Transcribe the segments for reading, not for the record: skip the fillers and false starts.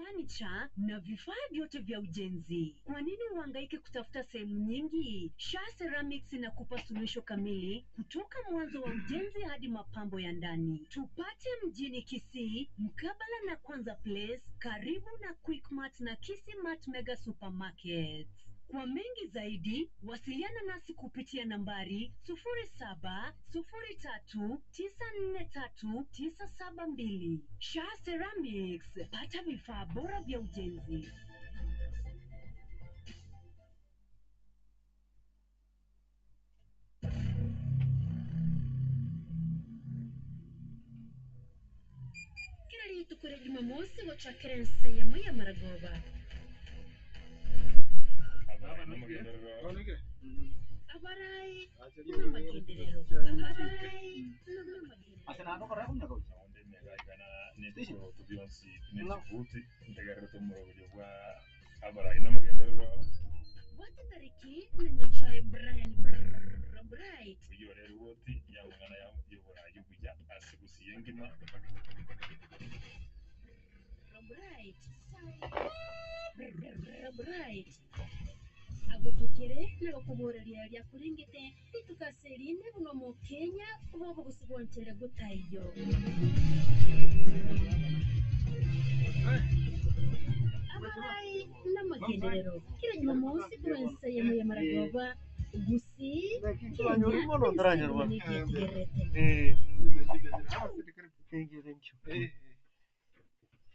Fanicha na vifaa vyote vya ujenzi. Kwa nini uhangaike kutafuta sehemu nyingi? Shaa Ceramics inakupa suluhisho kamili kutoka mwanzo wa ujenzi hadi mapambo ya ndani. Tupate mjini Kisii, mkabala na Kwanza Place, karibu na Quickmart na Kisii Mart Mega Supermarket. Kwa mengi zaidi, wasiliana nasi kupitia nambari 0703943972. Shaa Ceramics, pata vifaa bora vya ujenzi. Kera rituko ria Jumamosi gochakera ensa eyemo y'amaragoba. Abarai n'amagenderero. Abarai n'amagenderero. Bwate tariki na Nyachae Brian Brrrr Bright. Bright. Brrrr Bright. Agotokere na gokoboreria aria akorengete rituko ase erinde buna Omokenya bw'obogosi bwanchere gotaiyo. Abarai n'amagenderero kera Jumamosi korwa ense eyemo y'amaragoba Gusii, Kenya na ense eyemo etigerete. Thank you, thank you.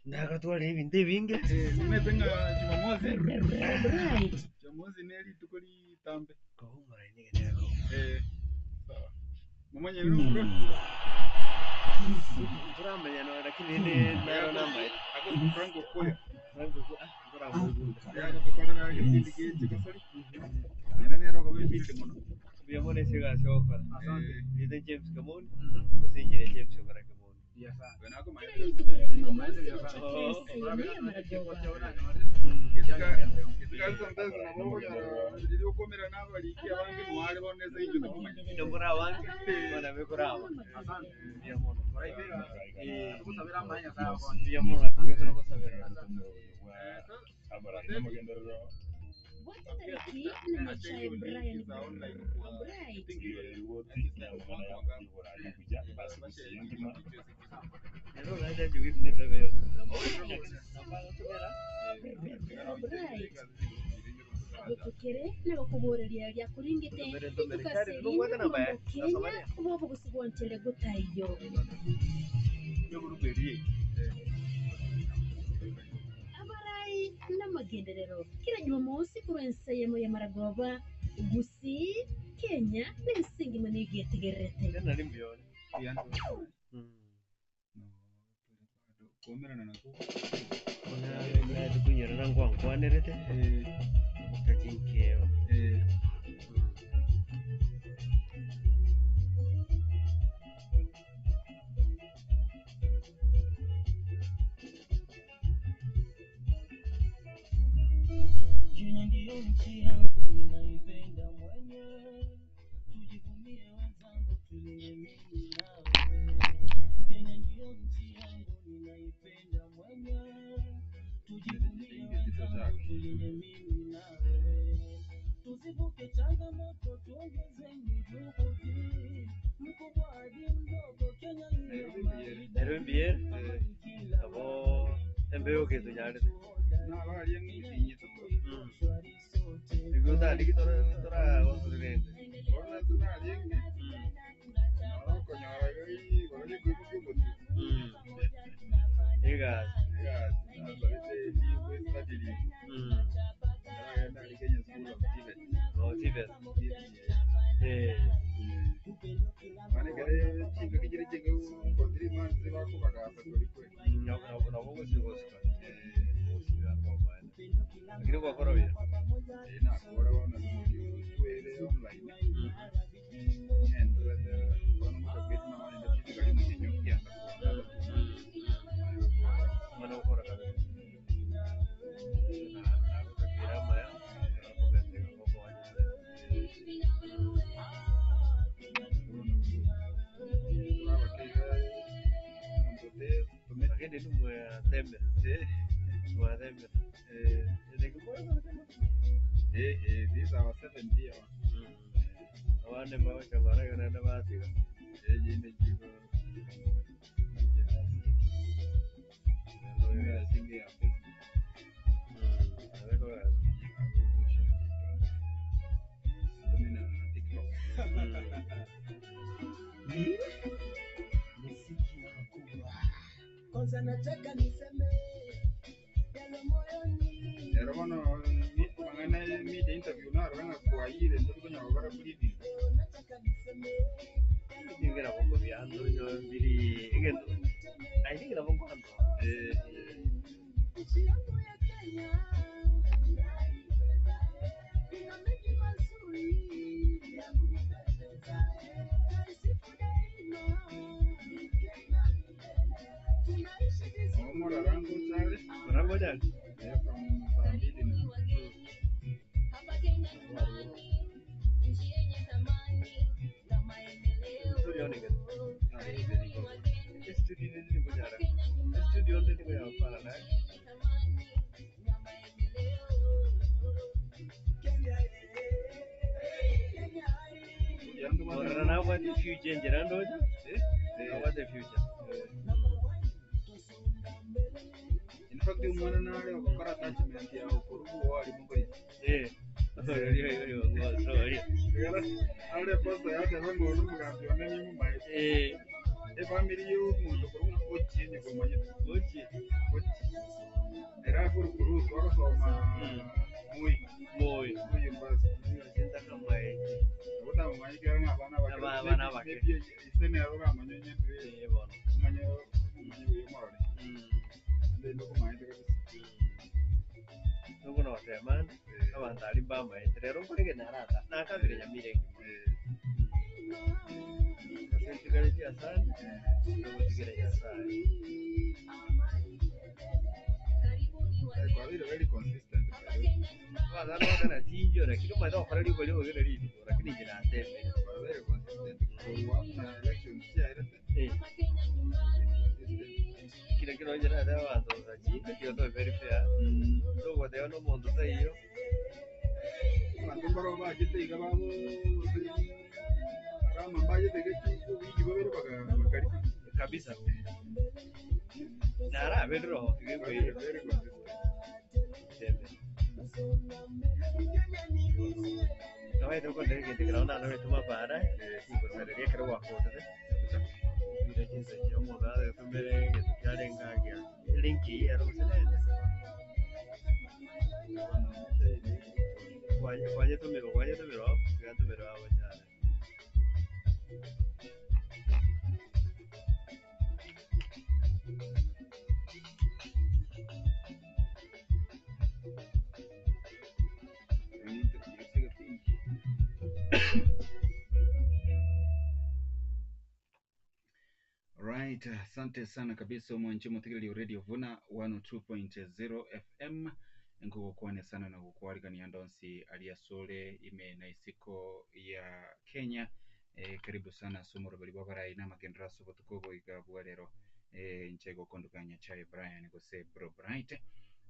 Nagatwara ebinto ebinge. Omanyete ng'a Jumamosi, Bright. Jumamosi ne rituko ritambe. Koumora niga nigo. Eh, sawa. Momanye rero Turamenya no lakini ni naro namaete. ako Franco Kuya. Franco ah turamugunda. Yagotokorera egepindi giache gosori. Nere nere okoba ebindi mono. Buya mono ase egasi ogokora. Eh, Rieta James Kamoni, gose enchera James okora Kamoni. we nakomanya Kera rituko ria Jumamosi gochakera ense eyemo y'amaragoba. Gituka sometimes nabo okonyora riria okomerana na abariki abange mware bono ase inche tokomanya. Ino kora abange, bono bekora aba. Buya mono. Eh, buya mono lakini tokosabera. Eh, so, Bwate tariki na Nyachae Brian is a online Brrrr kwa Bright. Nero nacha juice netabeyo. Bright. Agotokere na gokoboreria aria akorengete rituko ase erinde buna Omokenya bw'obogosi bwanchere gotaiyo. Abarai n'amagenderero kera Jumamosi korwa ense eyemo y'amaragoba Gusii, Kenya na ense engima nigo etigerete. Kuomerana nako Kunyerera nkwankwanerete tachinkeo. Kenya ndiyo nchi yangu ninaipenda mwenyewe, tujivunie wenzangu, tulie mimi nawe. Kenya ndiyo nchi yangu ninaipenda mwenyewe, tujivunie wenzangu, tulie mimi nawe. Tusivuke changamoto, tuongezeni juhudi, mkubwa hadi mdogo, Kenya iliyo maridadi, Nairobi mbier amani kila abo embeo ketunyarete. nabaria ng'ikinyete Igo tari tora tora gosorerete. bono tunarienge noro okonyora igoro rikoimokia omotwe Egasi. nasabete leave study leave naragenda aria Kenya School of TVET. Oh, TVET. Eh. Mane kere chingaki chire chinge for 3 months bakobagasa kori kwe. Nabo nabo gosika. Gosika kwa Lakini gwakora buya. Eh, nakora bono twere online nyenderete bono motobeti namanyete physically muchinyo kianda Mana gokora kabisa. Nagotakera amaya, nagokomenteka gokonya. twabakeiga omonto te Lakini nimwe tembe. Mwathembe. Eh, Ene kimoyo eh, eh, this is our seventh year. Abande mbagocha baragera naende batiga. Eh, jinde jiko. Yeah, singe ya Facebook. Tumina TikTok. Muziki na wakubwa. Kwanza nataka niseme yalo moyoni. Ero bono mang'ana media interview narora ng'a kwaiyire ntobikonya gokora briefing. Leo nataka niseme yalo Ningera bongo byandu nyo mbiri egento. I think nabo nkwanto. Eh, Nchi yangu ya Kenya naipenda, ina mengi mazuri ya kupendeza. Naisifu daima, ni Kenya milele. Tunaishi vizuri. omorara ngochare Marango jani. eh, from saa mbili na Studio ni gani? Studio ni nini kunyara? Studio ndi ni kunyara para na. Kenya, eh, Kenya, eh. yandu Morara na what the future njira ndoja? Eh, Eh, what the future. Number one, tusonga mbele. in fact omwana nare ogokora attachment ya okorubu wari mungoyi Eh. Ori ori ori sorry. are posta yateba ng'oru omugambi one nimumaete Eh, efamily yo omonto korwa ochienye komanyete ochi. ochi era akurukurusu agasoma moi Moi. moi university Sinta kama eh. otamumanyikera ng'abana Aba- abana bake. ise nero oramanya onyendire Eh, bono. omanye omanye buya omorore ande ndokomaete kabisa Nuko notemana abantu ari bamaete rero nkorege narata nakabire nyamire ngima. Eh, Kasentigare asante nogotigere Nyasaye. eh, kwabire very consistent by the way. Abana bakana tinjo lakini omanyete gokora rigori ogere rituko lakini inche natemire. Kwa very consistent korwa na elections chiaerete Eh, consistent kira kiro inche nateba abanto gachinde kio tobe very fair. Togoteba na omonto taiyo abanto mbaro bachete iga babo arama mbachete iga wiki babere bakari kabisa. Naraberire oo iga very nkoiyo very consistent tembe. Nabaete okondera egento ekero nano getuma baadaye ningosareria ekero gwakotete. Bire chinsa chia omonto agotumere egento kiarenge agia link eye ero gose nende. Kwanye kwanyetumirwa kwanyetumirwa gatumirwa abo cyane. Right, asante sana kabisa omwanchi omotegereri Radio Vuna 102.0 FM nkugokwane sana na gukwarigania ndonsi aria sore ime na isiko ya Kenya. E, karibu sana ase omoroberi bwa abarai na amagendero ase obotuko oboiga bwa rero e, inche gokondokania chae Brian gose Bro Bright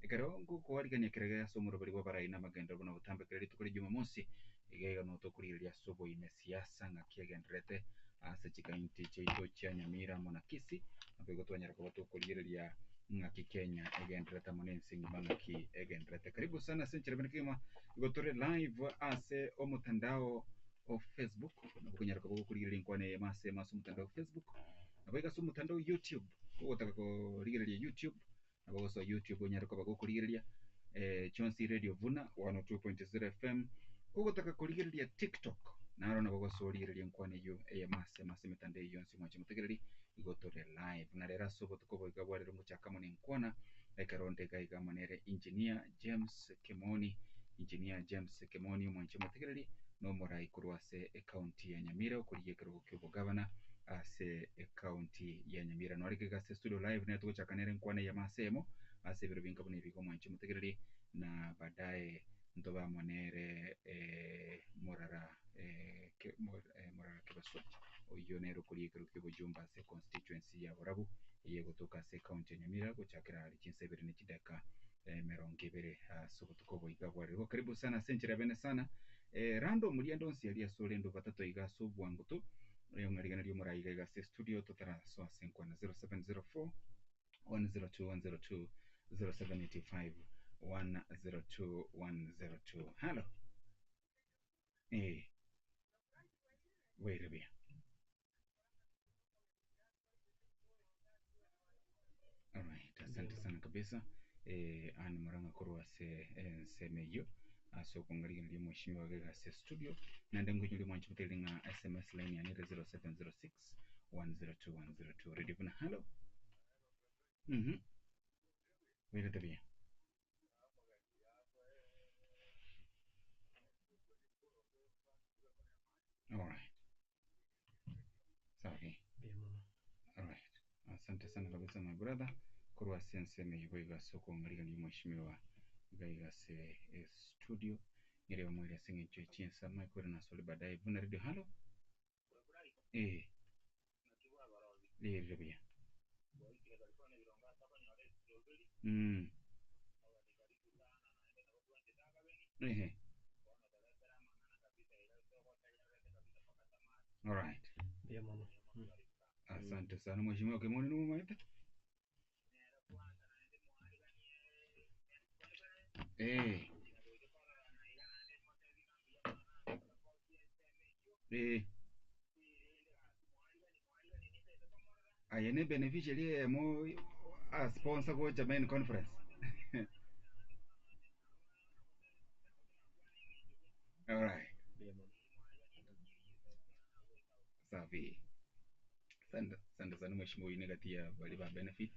ekero ngokwarigania kerege ase omoroberi bwa abarai na amagendero buna gotambekera rituko ria Jumamosi iga iga notokorigereria ase oboime siasa ng'aki egendererete ase chikaunti chiaito chia Nyamira amo na Kisii nabo igo twanyara koba tokorigereria ng'aki Kenya egendererete amo na ense engima ng'aki egendererete. Karibu sana ase enchera bene kegima igo tore live ase omotandao o Facebook nabo okonyara koba gokorigereria enkwana eyemo ase emo ase omotandao o Facebook nabo iga ase omotandao o YouTube kogotaka korigereria YouTube nabo ogosoa YouTube onyare koba gokorigereria eh, chionsi Radio Vuna 102.0 FM kogotaka korigereria TikTok naro nabo gosoa origereria enkwana eywo eyemo ase emo ase emetandao eywo yonsi mwanche motegereri igo tore live na rero ase obotuko obo iga bwarero ngochaka mono enkwana ekero onde iga iga amo nere engineer James Kemoni engineer James Kemoni omwanche motegereri na omorai korwa ase ecounty ya Nyamira okorigia ekerogo kia obogavana ase ecounty ya Nyamira nore iga ase studio live nere togochaka nere enkwana eyemo ase emo ase ebiro binga buna ebi iga omwanche motegereri na baadaye ntobe amo nere eh, morara eh, ke, mor, eh, morara kebaso oyio nere okoria ekero kia obojumbe ase constituency ya borabu eye egotoka ase ecounty ya Nyamira gochakera are chinsa ibere na chidaka Emerongo ebere ase obotuko obo iga bwarerwa. Karibu sana ase enchera bene sana. Random riende onsi aria ase orende batato iga ase obwango tu. Ng'a rigana ri'omorai iga iga ase estudio totarasoa ase enkwana 0704 102 102 0785 102 102. Halo. Eh. Bwaire buya. Alright, asante sana kabisa. Ann Murang'a korwa ase ensemo eyio ase okong'arigereria omweshimiwa gega ase studio naende nkoinyoria mwanche motegerere ng'a SMS line yane ere 0706 102 102 Radio buna halo. Bwairete buya. Alright. Safi. Alright. Asante sana kabisa my brother. Korwa ase ensemo eyio boigo ase okong'arigania omweshimiwa iga iga ase estudio. Ng'ere bamwere ase eng'encho ye chinsama ekwere nasore baadaye buna radio halo. Eh. Riirire buya. Ehe. Alright. Mbuya mono. Asante sana mheshimiwa Kimoni nimumaete? Eh. Eh. Aye ne beneficiary eyemo a sponsor gocha main conference. Alright. Mbuya mono. Safi. Asante asante sana mheshimiwa oyio negati ya baria ba benefit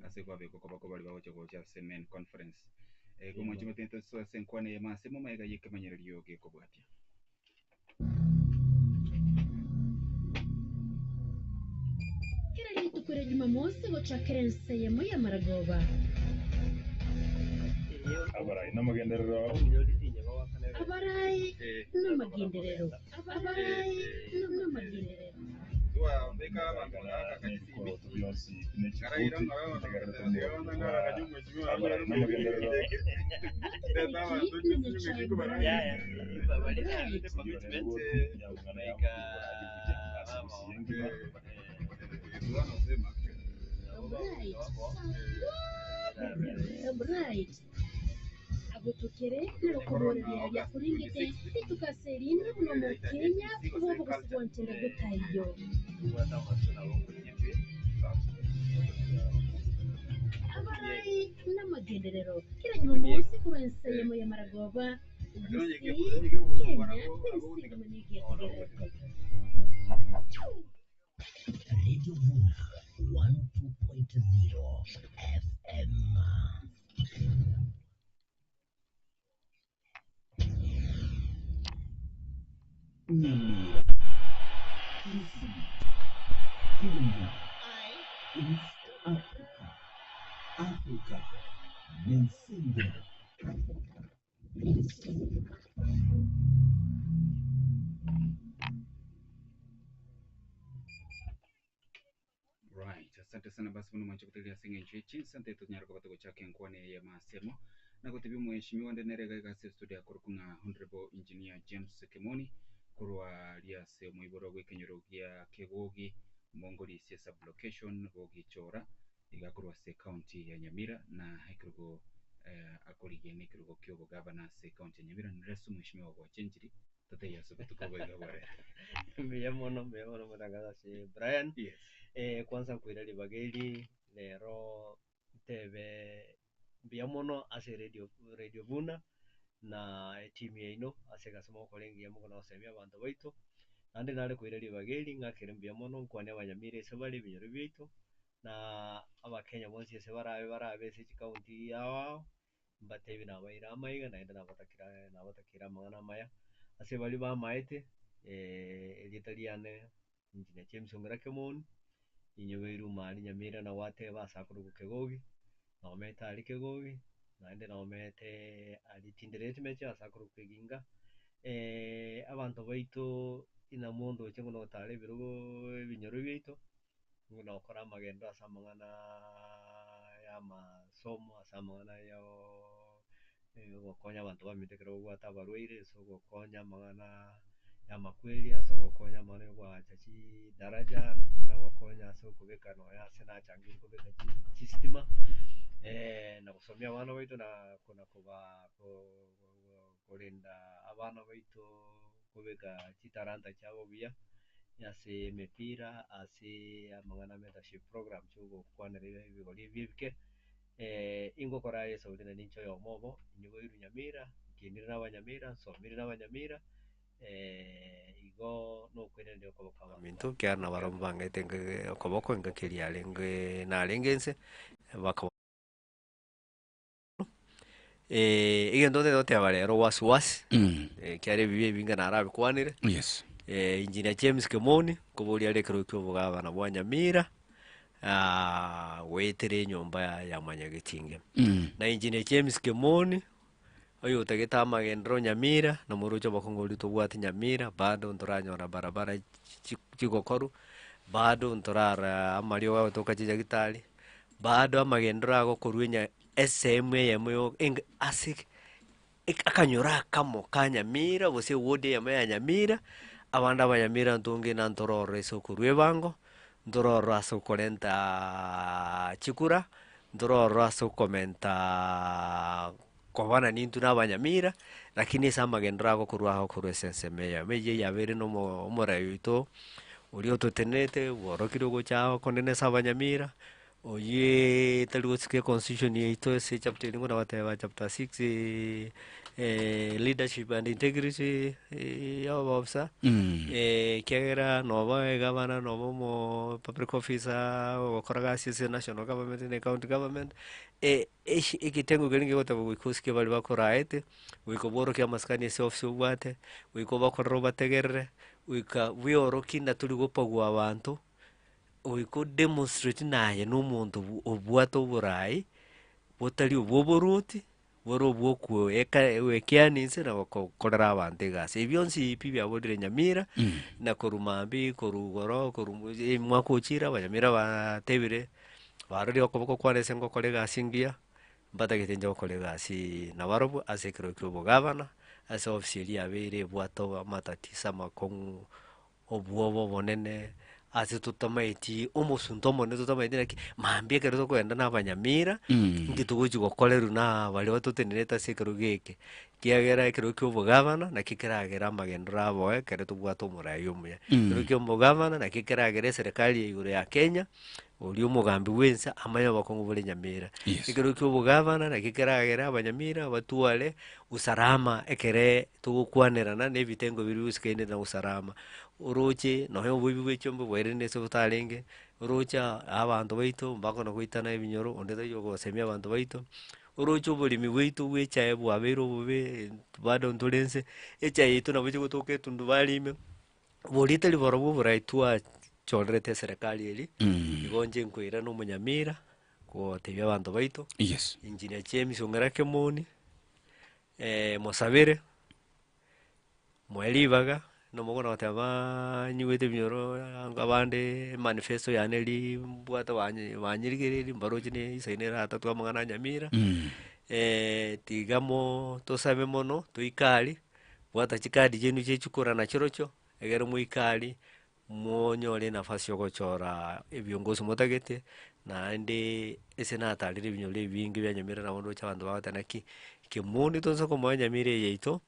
ase kwabekwa koba ko baria bagocha gocha ase main conference. Komwancha motente tosoe ase enkwana eyemo ase momaiga y'ekemanyererio gekobwatia. Kera rituko ria Jumamosi gochakera ensa eyemo y'amaragoba. Abarai namagenderero. Abarai namagenderero. Abarai namagenderero. Koreng'ana nebikoroto bionsi ne chibuti, ntegererete omogambi bwa abarai namagenderero. Bwata tariki na Nyachae Brian. Bright. Eyio nerigoti y'amang'ana ya oboraria obuya ase Gusii engima. Bright. Bright. Agotokere nagokoboreria riakorengete rituko ase erinde buna Omokenya bw'obogosibwa nchere gotaiyo. Abarai namagenderero kera Jumamosi korwa ense eyemo y'amaragoba, Gusii, Kenya na ense engima nigo etegererete. Radio Vuna 102.0 FM. Nyamira, Kisii, Kenya, East Africa, Africa, Nensinga. Right, asante sana basi muno mwanche goteria ase eng'encho ye chinsa nte tonyare koba togochaka enkwana eye y'amasemo na gotebia omweshimiwa onde nere iga iga ase estudio akorokwa ng'a Honorable Engineer James Kimoni korwa aria ase omoiboro bw'ekenyoro gia Kegogi Mongorisia sub-location Bogichora iga korwa ase ecounty ya Nyamira na ekerogo akorigia na ekerogo kia obogavana ase ecounty ya Nyamira nere ase omweshimiwa gwachenchiri totebie ase obotuko obo iga bwa rero. Mbuya mono, mbuya mono motangaza ase Brian. Yes. Kwanza nkoira ribaga eri rero ntebe mbuya mono ase radio, radio buna na etimu yaino ase egasi mogokora engiya mokonya gosemia abanto baito. Naende nare koira ribaga eri ng'akere mbuya mono nkwane abanyamira ase bare ebinyoro biaito, na abakenya bonsi ase barabe barabe ase chikaunti ao ao, mbatebi nabaire amaiga naende nabatakera nabatakera amang'ana amaya. Ase baria bamaete erieta riane Engineer James Ong'ira Kemoni, inyobeirwe Omari Nyamira na gwateba ase akorokwa Kegogi, nomete aria Kegogi, naende nomete aria Tindereti Meche ase akorokwa Keginga, abanto baito inamwe mondoche buna gotara ebirogo ebinyoro biaito, buna gokora amagendo ase amang'ana ya amasomo. amasomo, ase amang'ana ya ogokonya abanto bamanyete ekero babwate abarwaire, ase ogokonya amang'ana ya amakweri, ase ogokonya amang'ana ya okoagacha chidaraja, na ogokonya ase okobeka nonya ase nachangire kobeka chisitima, na gosomia abana baito na kona koba korenda abana baito kobeka chitalanta chiabo buya ase emepira, ase amang'ana a mentorship program chiogokwanera ebigori ebi ebike. Ingokora aye esauri na ninche oyomo obo, inyiboirwe Nyamira, nkinire na abanyamira, nsomire na abanyamira, igo nokweneneria okoboko abaminto, ekiagera nabarabwo mbang'ete okoboko engaki eria yarenge narenge inse, bakaba. Egento ntagete goteba rero wasi wasi, ekiagera ebibe ebinge narabikwanire, Yes. Engineer James Kemoni, nkoboria are ekerogo kia obogabana bwa Nyamira, goetera enyomba ya Mwanyagetinge. Na Engineer James Kemoni, oyotagete amagenderero Nyamira, na moroche obokong'u boria tobwate Nyamira, bado ntoranyora barabara chigokorwa, bado ntorara amariogo agotoka chinyagitari, bado amagenderero agokorwa enya esehemu eyemo yo enge ase akanyoro akamo ka Nyamira gose eward eyemo ya Nyamira, abande abanyamira ntonge na ntororo ase okorwa ebango, ntororo ase okorenta chikura, ntororo ase okomenta koba na nintwe na abanyamira, lakini ase amagenderero agokorwa agokorwa ase ensemo eyemo eywo yabeire na omo omorai oito, oria ototenenete bworokire ogocha okonene ase abanyamira. Oyio tari gosika econstitution yaito ase echapter eria buna goteba chapter 6 leadership and integrity ya oboofisa, ekiagera noba egavana noba omo public officer ogokora gasi ase national government na ecounty government, egetengo keria nkegoteba goika osike baria bakoraete, goika obworokie amasikani ase ofisi obwate, goika obakorere obategerere, goika bweorokie na tori gopagua abanto. Goika o demonstrate naye na omonto obwate oborai, botari obwa oboruoti, bore obwa okwoeka goekeania inse na gokorera abanto egasi. Ebi bionsi pi biaborire Nyamira, na korwa mambia korwa igoro korwa omwaka ochire abanyamira batebire, barorire okoboko kwane ase ngokora egasi engiya, mbatagete inche gokora egasi nabarobwo ase ekero kia obogavana, ase ofisi eria yabeire ebwate amatatiso amakong'u. Obwoba obonene ase totamaeti omosunte omonene totamaeti naki, mambia ekero tokogenda na abanyamira, inki togochi gokorerwa na baria batotenerete ase ekerogo eke, ekiagera ekerogo kia obogavana nakio keragere amagenderero aboe ekero tobwate omorai omuya. Ekerogo kia omogavana nakio keragere eserekari ya igoro ya Kenya, oria omogambi bwa ense amanye obokong'u bore Nyamira. Yes. Ekerogo kia obogavana nakio keragere abanyamira batware usalama ekere togokwanerana na ebitengo biria bigosikaine na usalama. Oroche nonye oboibi bwe chiombe bwairire ase botarenge, oroche abanto baito mbakona goitana ebinyoro, onde taiyo ogosemia abanto baito, oroche oboremi bwaito bwa echae bwabeire obobe bado ntore nse, echae yaito nabo echigotoka etundubari ime, boria tari borobwo oborai twachorerete eserekari eria, igo inche nkoira na omonyamira, gotebia abanto baito, Yes. Engineer James Ong'era Kemoni. Mosabere, moe ribaga, nomogwena goteba nyigwete ebinyoro abande emanifesto yane eria mbwate banyerigereiri mbaroche ne isaine eratatwe amang'ana a Nyamira, tiga mo tosabe mono toike aria, bwata chikadi chiaino chia chikura nachirochio, egere moike aria. Monyore enafasi yogochora ebiongozi motagete, naende ase natarire ebinyoro ebinge bia Nyamira nabo ndoche abanto bagoteba naki, kemoni tonsa komoa Nyamira eye yaito,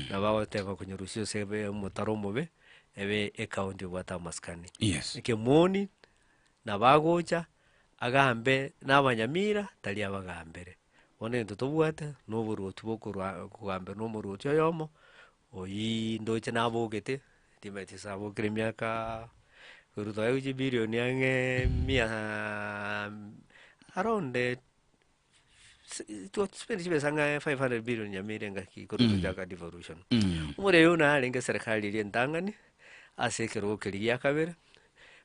nabo bagoteba konyerusia ase ebe omotaro omobe, ebe ecounty ebwate amasikani. Yes. Ekemoni, nabo agocha, agambe na abanyamira, tari abagambere. Bono egento tobwate, na oboruoti bokorwa kogambera na omoruoti oyomo, Oyio ndoche nabogete, timanyeti ase abokire emiaka korwa twaye chibilioni ang'e mia around twaspend chibesa ang'e 500 billion nyamira engaki korwa tochaka devolution. Omorwoti oyo narenge eserekari eria entang'ani, ase ekerogo keria gia kabere,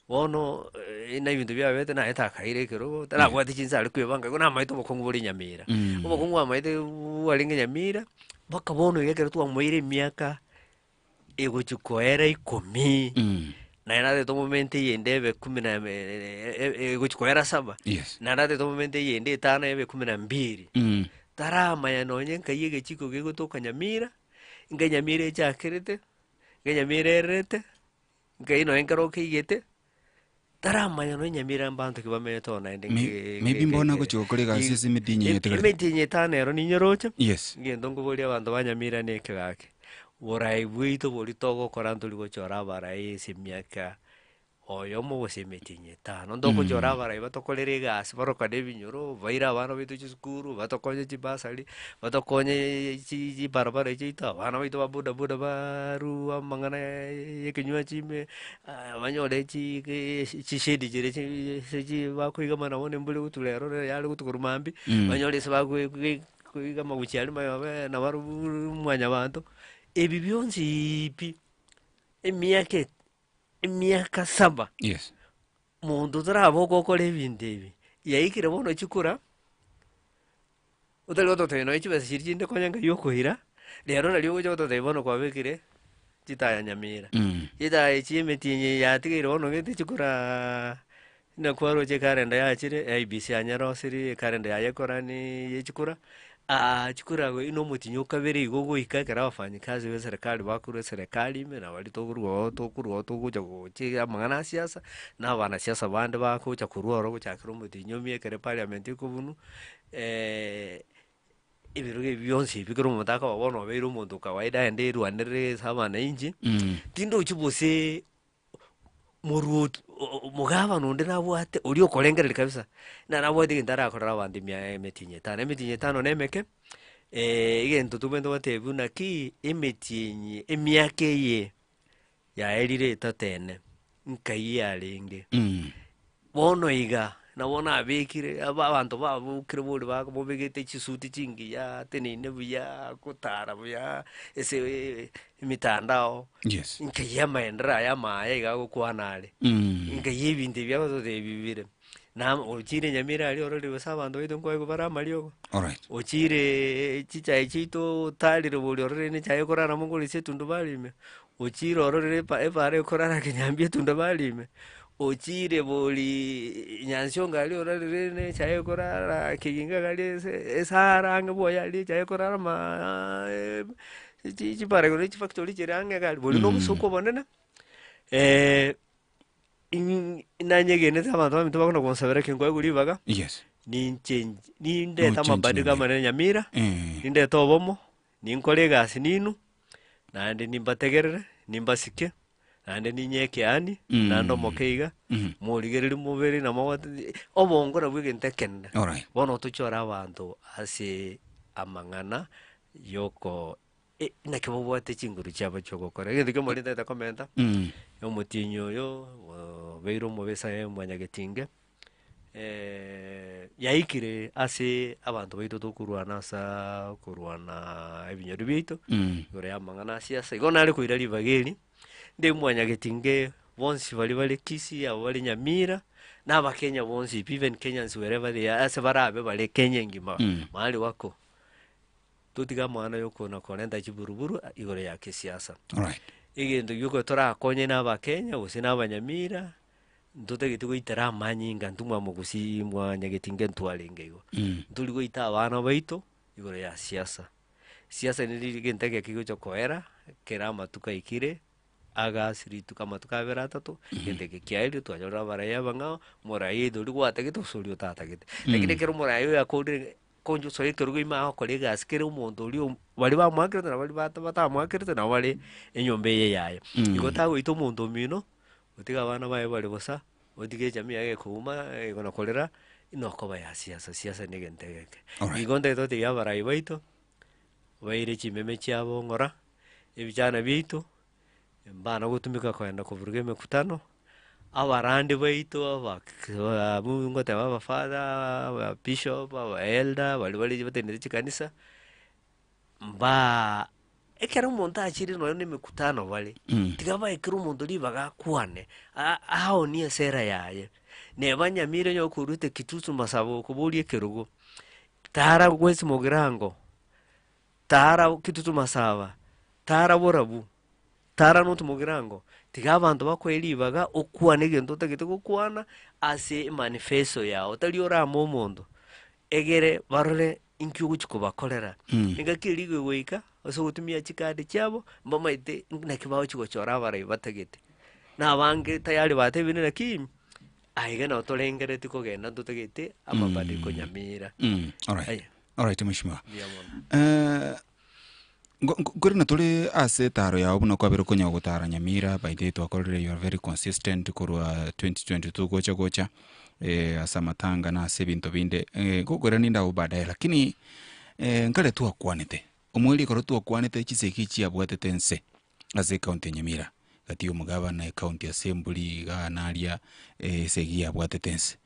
bono na ebinto biabete naye takaire ekerogo, tarabwati chinsa are kwebanga igo namaete obokong'u bore nyamira. Obokong'u bwamaete bwarenge nyamira, mpaka bono iga ekero twamoire emiaka egochi koera ikomi, Naye natete omomente eyende ebe kumi na egochia koera saba, Yes. naende natete omomente eyende etano ebe kumi na mbiri. Mm. Taramanya nonye nkai egechiko gegotoka Nyamira, nkai Nyamira echakerete, nkai Nyamira ererete, nkai nonye nkero keigete, taramanya nonye Nyamira mbanto ki bamenyete oo naende May- nke- maybe nke- mbono nke- agochia gokora egasi ase emetienyi eye etigarete. Emetienyi etano ero ninyeroche, Yes. ngento nkoboria abanto ba Nyamira na ekegaki, borai bwaito boria togokora ntori gochora abarai ase emiaka oyomo gose emetienyi etano. Ntogochora abarai batokorere egasi barokane ebinyoro, baire abana baito chisukuru, batokonye chibasari, batokonye chi chibarabara chiaito, abana baito ba bodaboda baarwa amang'ana ya ekenywachi ime, banyore chi chishedi chiria chi chi bakoigama nabo na embura egotura ero yare gotukorwa mambia, banyore ase bagoe koigama gochia aria mayobe nabarobwo mwanyabanto, ebi bionsi pi, emiaka e emiaka saba, Yes. monto toraboka okore ebinto ebi, yaikire bono chikura, otari gototebia nonye chibesa chiria chinde konya nkai okoira, rero nario ogocha gototebia bono kwabekire chitaya nyamira. Chitaya echi emetienyi eye yatigaire bono gete chikuraa. Buna kwaroche ekalenda yachire, IEBC yanyerosirie ekalenda yaye ekorani ye chikura, chikura igo na omotinyi o kabere igo ogoika ekero abafanyikazi ba eserekari bakorwa eserekari ime na baria tokorwa oo tokorwa oo togocha gochia amang'ana a siasa, na abanasiasa bande bagocha korwa ororo gochakera omotinyi omia ekero eparliament ekobunwa ebirogo ebi bionsi ebi ekero omonto akoba bono obeire omonto kawaida aende erwanerere ase abananchi, tindochi gose Moruoti omogabana onde nabwate oria okorengereria kabisa, na nabwate egento arakorere abanto emia emetienyi etano. Emetienyi etano na emeke, egento tobwenerete goteba buna ki, emetienyi emiaka eye yaerire etato ene, nkai yarenge. Bono iga, nabo nabekire aba abanto babokire bori bobegete chisuti chingiya, ateneine buya, agotara buya ase emitandao, Yes. nkeyia amaendereo aya amaya iga agokwana are, nkeyia ebinto ebi agototebia bibire. Na ochire Nyamira aria ororire gose abanto baito nkoegwa bare amariogo, Alright. ochire chichae chiaito otarire bori ororire ne echae ekorara mogoria ase etundubari ime, ochire ororire epa epara ekorara kinyambia etundubari ime. Ochiire bori nyansiongo aria orarire ne echae ekorara kiginga aria ase esara ang'e bwoye aria echae ekorara maa chi chipara igoro chifactory chire ang'e iga aria, boria na obosooku obonene in nanyegenete abanto baminto bakona gonsabera eke nkoegwa ribaga, Yes. ninchengi nindete Nochengi amabadiliko Nyamira. amanene Nyamira, nindete obomo, ninkore egasi ninwe, naende nimbategerere, nimbasike. naende ninye ekeani, naende omoke iga, morigererie mobere na mogote, obongo nabwo egento ekenene. Alright. Bono tochore abanto ase amang'ana yoko e- naki babwate chinguru chiabo chi'ogokora. Egento kia omoriri ntagete komenta, omotienyi oyo, obeire omobisa mwanyagetinge, yaikire ase abanto baito tokorwana asa okorwana ebinyoro biaito, igoro ya amang'ana a siasa. Igo nare koira ribaga eri, nde mwanyagetinge bonsi baria bare Kisii, abo bare Nyamira, na abakenya bonsi pi, even Kenyans wherever they are, ase barabe bare Kenya engima, mahali wako, totige amang'ana ya okona korenta chiburuburu igoro ya kisiasa. Alright. Egento gioka torakonye na abakenya gose na abanyamira, Ntotagete goitera amanyinga intwe mwamogusii mwanyagetinge ntwarenge igo. Ntori goita abana baito igoro ya siasa. Siasa neri egento egeke gegocha koera, ekero amatuko aikire, agasi rituko amatuko abere atato, egento eke kiaerire twanyorire abarai abang'ao, omorai either oria gwatagete gose oria otatagete. Lakini ekero omorai oyo akorire konye osoe ekerogo ime agokora egasi kera omonto oria baria bamoakerete na baria batamoakerete nabo bare enyomba eye yaye. Igo tagoita omonto omino. Otige abana baye bare bosa, otige echamii yaye gekouma ekona korera, inokoba ya siasa, siasa na egento egeke. Alright. Igo ntagete gotebia abarai baito, baire chimeme chiabo ng'ora, ebichana biaito, mbana gotumeka kogenda koburuga emekutano, abarandi baito abak abwo ngoteba abafather, ababishop, abaelder, baria bare batenenete chikanisa, Mbaa, ekero omonto achire nonya na emekutano bare, tiga bae kera omonto ribaga akwane, aonie esera yaye. Neba nyamira onye okoruete kitutu masaba okoboria ekerogo, tara gwesi mogirango, tara kitutu masaba, tara borabu, tara not mogirango. Tiga abanto bakoe ribaga okwane egento otagete gokwana ase emanifesto yao, tari orame omonto, egere barore inki ogochia kobakorera. Engaki eria egoika, ase ogotumia chikadi chiabo, mbamaete naki bagochia gochora abarai batagete. Na abange tayari batebire naki, aiga nabo torengereretie kogenda ntotagete amabadiliko nyamira. Alright. Aya. Alright mheshimiwa. Mbuya mono. Eh, ngo- ngo- nkorina tore ase etaro yao buna kwabere konya gotara Nyamira by the way twakorire you are very consistent korwa 2022 gocha gocha eh, ase amatanga na ase ebinto binde eh, ngokorera ninde abwo baadaye lakini eh, nkare twakwanete omweri ekero twakwanete chisegi chiabwatete nse ase ecounty ya Nyamira gati ya omogabana ecounty assembly igaa naria esegi yabwatete nse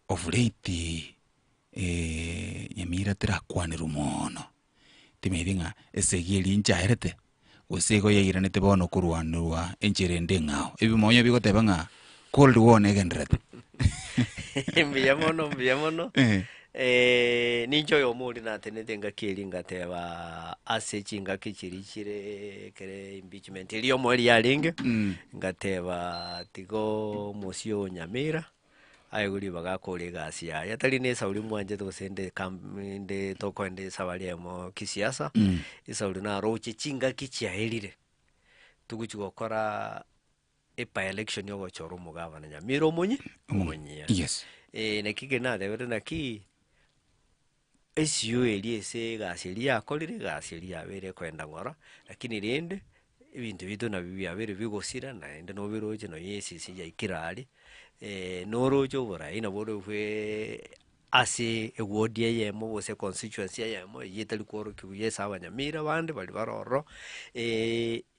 of late Nyamira terakwanerwa moono, timanyeti ng'a esegi eria nchaerete, gose igo yairanete bono korwanerwa enchera ende eng'ao. Ebimonyo bigoteba ng'a cold war negendererete. Mbuya mono, mbuya mono. Eh. Ninche oyomo oria natenete engaki eria ngateba ase chingaki chiria chire ekere impeachment eria omoerio yarenge, ngateba tiga omosie o Nyamira aegwe ribaga akore egasi yaye, tari na esauri mwanchete gose inde kam inde tokoenda esabari eyemo kisiasa, esauri naroche chingaki chiaerire, togochi gokora ebi election ya ogochora omogavana Nyamira omonyi omonyia. Yes. Naki ekero natebete naki, Esio eria ase egasi eria yakorire, egasi eria yabeire ekoenda ng'ora, lakini rende ebinto biaito nabio biabeire bigosira naende nobiroche nonya esisi yaikire aria, noroche oborai nabo ore bweee ase eward eyemo gose econstituency eyemo eyio etari kworokia buya ase abanyamira bande baria bare ororo,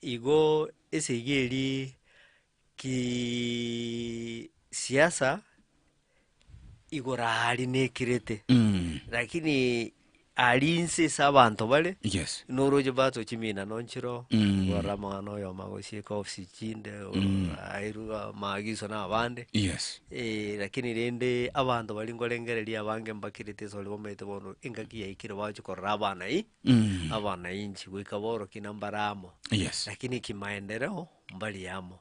igo esegi eria ki siasa igoro aria nekirete, lakini aria inse ase abanto bare, Yes. noroche batochia chiminano nchiroo, orore amang'ana oyomo agosieka ofisi chinde, airwe amaagiso na abande, Yes. Lakini rende abanto baria nkorengereria abange mbakirete ase oria bamaete bono engaki yaikire bagochia korora abana i, abanainchi goika borokie na mbare amo. Yes. Lakini kimaendeleo mbari amo.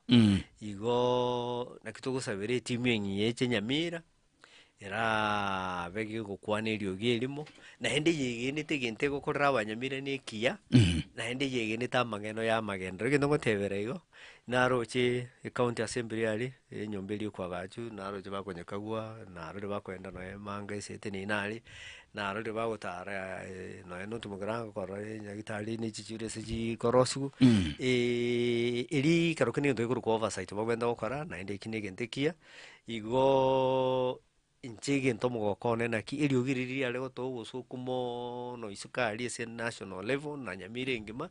Igoo naki togosabera etimu eng'iya eche Nyamira, erabe gegokwana eriogi erimo, naende yegenete egento egokorera abanyamira na ekiya, naende yegenete amang'eno ya amagenderero. Egento ngotebera igo, naroche ecounty assembly aria, enyomba eria ekwagachu, naroche bakonyekagwa, narorire bakoenda nonye emanga esete nini aria, Narorire bagotara nonya na otimokera korora enyagitari ne chichiro ase chikorosiwa, eria ekero kende egento gekorokwa oversight babwenerete gokora naende eki na egento ekiya, igoooo inche egento omogoko one naki eriogi riria riare gotoa obosoku moono isiko aria ase national level na Nyamira engima,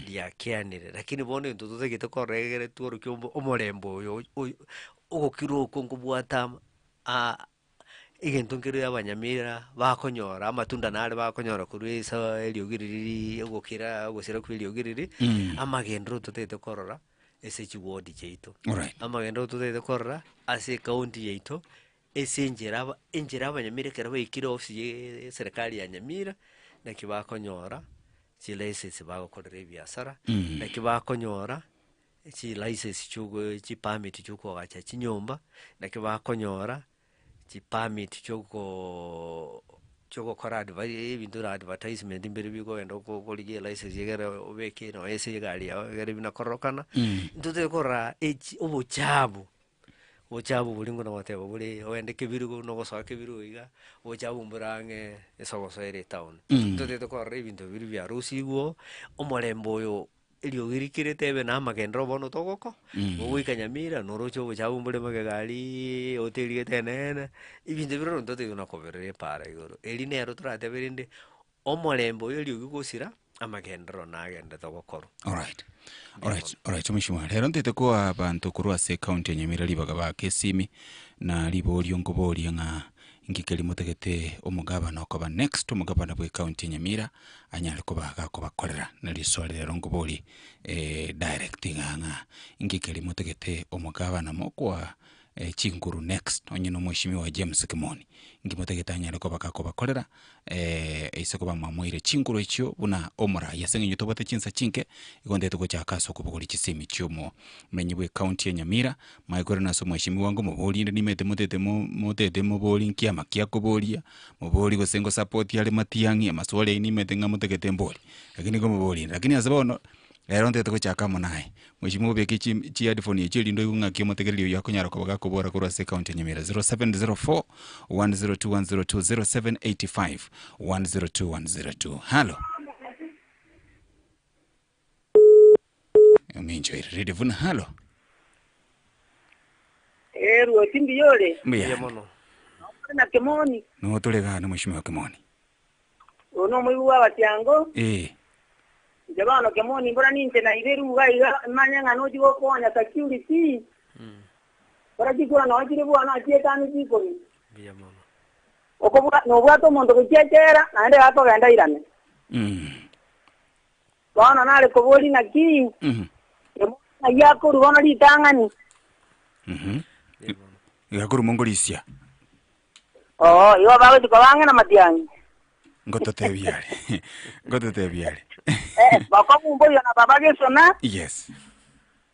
riakeanire. Lakini bono egento totagete korora egere tworokie omo omorembe oyo oyo ogokira okwo nkobwate ama aa. Egento nkere abanyamira bakonyora, amatunda nare bakonyora korwa ase eriogi riria ogokira ogosira kwa eriogi riria, amagenderero totagete korora ase chiward chiaito. Alright. Amagenderero totagete korora ase ecounty yaito, ase enchera aba enchera abanyamira ekero baikire ofisi ya eserekari ya Nyamira, naki bakonyora chilicense bagokorera ebiasara, naki bakonyora chilicense chiogo chipermit chiokoagacha chinyomba, naki bakonyora chipermit chiokoo chiogokora advi ebinto buna advertisement mbire bikogenda oko okorigia elicense egere obeke nonye ase egari yago egere buna kororokana, intwe tokorora echi obochabu, obochabu boria buna goteba bore ogende kebirigo buna ogosoa kebirigo iga, obochabu mbore ang'e esogoso ere etown. Ntotagete korora ebinto biria biarusigwe oo, omorembe oyo Eriogi rikirete ebe na amagenderero bono togoko, ogoika Nyamira noroche obochafu mbore magega ariiii oterigete eneene, ebinto ebio rero ntotebiwa na koberera epaara igoro. Eri nero toratebe rende, omorembe oyo eriogi gosira, amagenderero nagenderete gokorwa. Alright. Alright, alright mheshimiwa. Rero ntete koa abanto korwa ase ecounty ya Nyamira ribaga baake esimi na riborio nkoborie ng'a inki keria motagete omogabana okoba next omogabana bwe ecounty ya Nyamira anyare koba gakobakorera. Na riswali rero nkoborie direct igaa ng'a inki keria motagete omogabana mokoa. Chinguru next onye na omweshimiwa James Kimoni inki motagete anyare koba gakobakorera ase koba mwamoeire chinguru echio buna omorai ase eng'encho tobwate chinsa chinke igo ntagete gochaka ase okobogoria chisemi chia omomenyi bwe county ya Nyamira manye korende ase omweshimiwa ngomoborie inde nimanyete motete mo motete moborie nki amaki akoboria moborie gose ngosapoti are matiang'i amaswali aywo nimanyete ng'a motagete mbori lakini ngomoborie inde lakini ase bono. Ere ontete gochaka amo naye. Mweshimiwa obeke chi chiheadphone echio erinde oigwe ng'aki omotegereri oyio akonyara koba gakobora korwa ase ekaunti ya Nyamira 0704 102 102 0785 102 102 Halo. Ominchoire Radio Vuna halo. Eh, Ruoti mbuya ore? Mbuya. Mbuya mono. Ore na Kimoni? Nigo tore igaa na mweshimiwa Kimoni. Oyo nomoigwa bw'abatiango. Ee. Inche bono Kimoni mbora ninche naiberwe iga iga manye ng'a nochia gokonya security. Mbora chikura nonya chire bwono nonya chietano chikomi. Mbuya mono. Okobua nobwate omonto gochia echela naende iga akogenda airane. Bono nare koboria naki, Kimoni ng'ai akorwa bono ritang'ani? Iga akorwa mongorisia. Oo, igo bagochia koba ang'e namatiang'i. Ngototebia are. Ngototebia are. Eh, bakobumboria na baba gesona. Yes.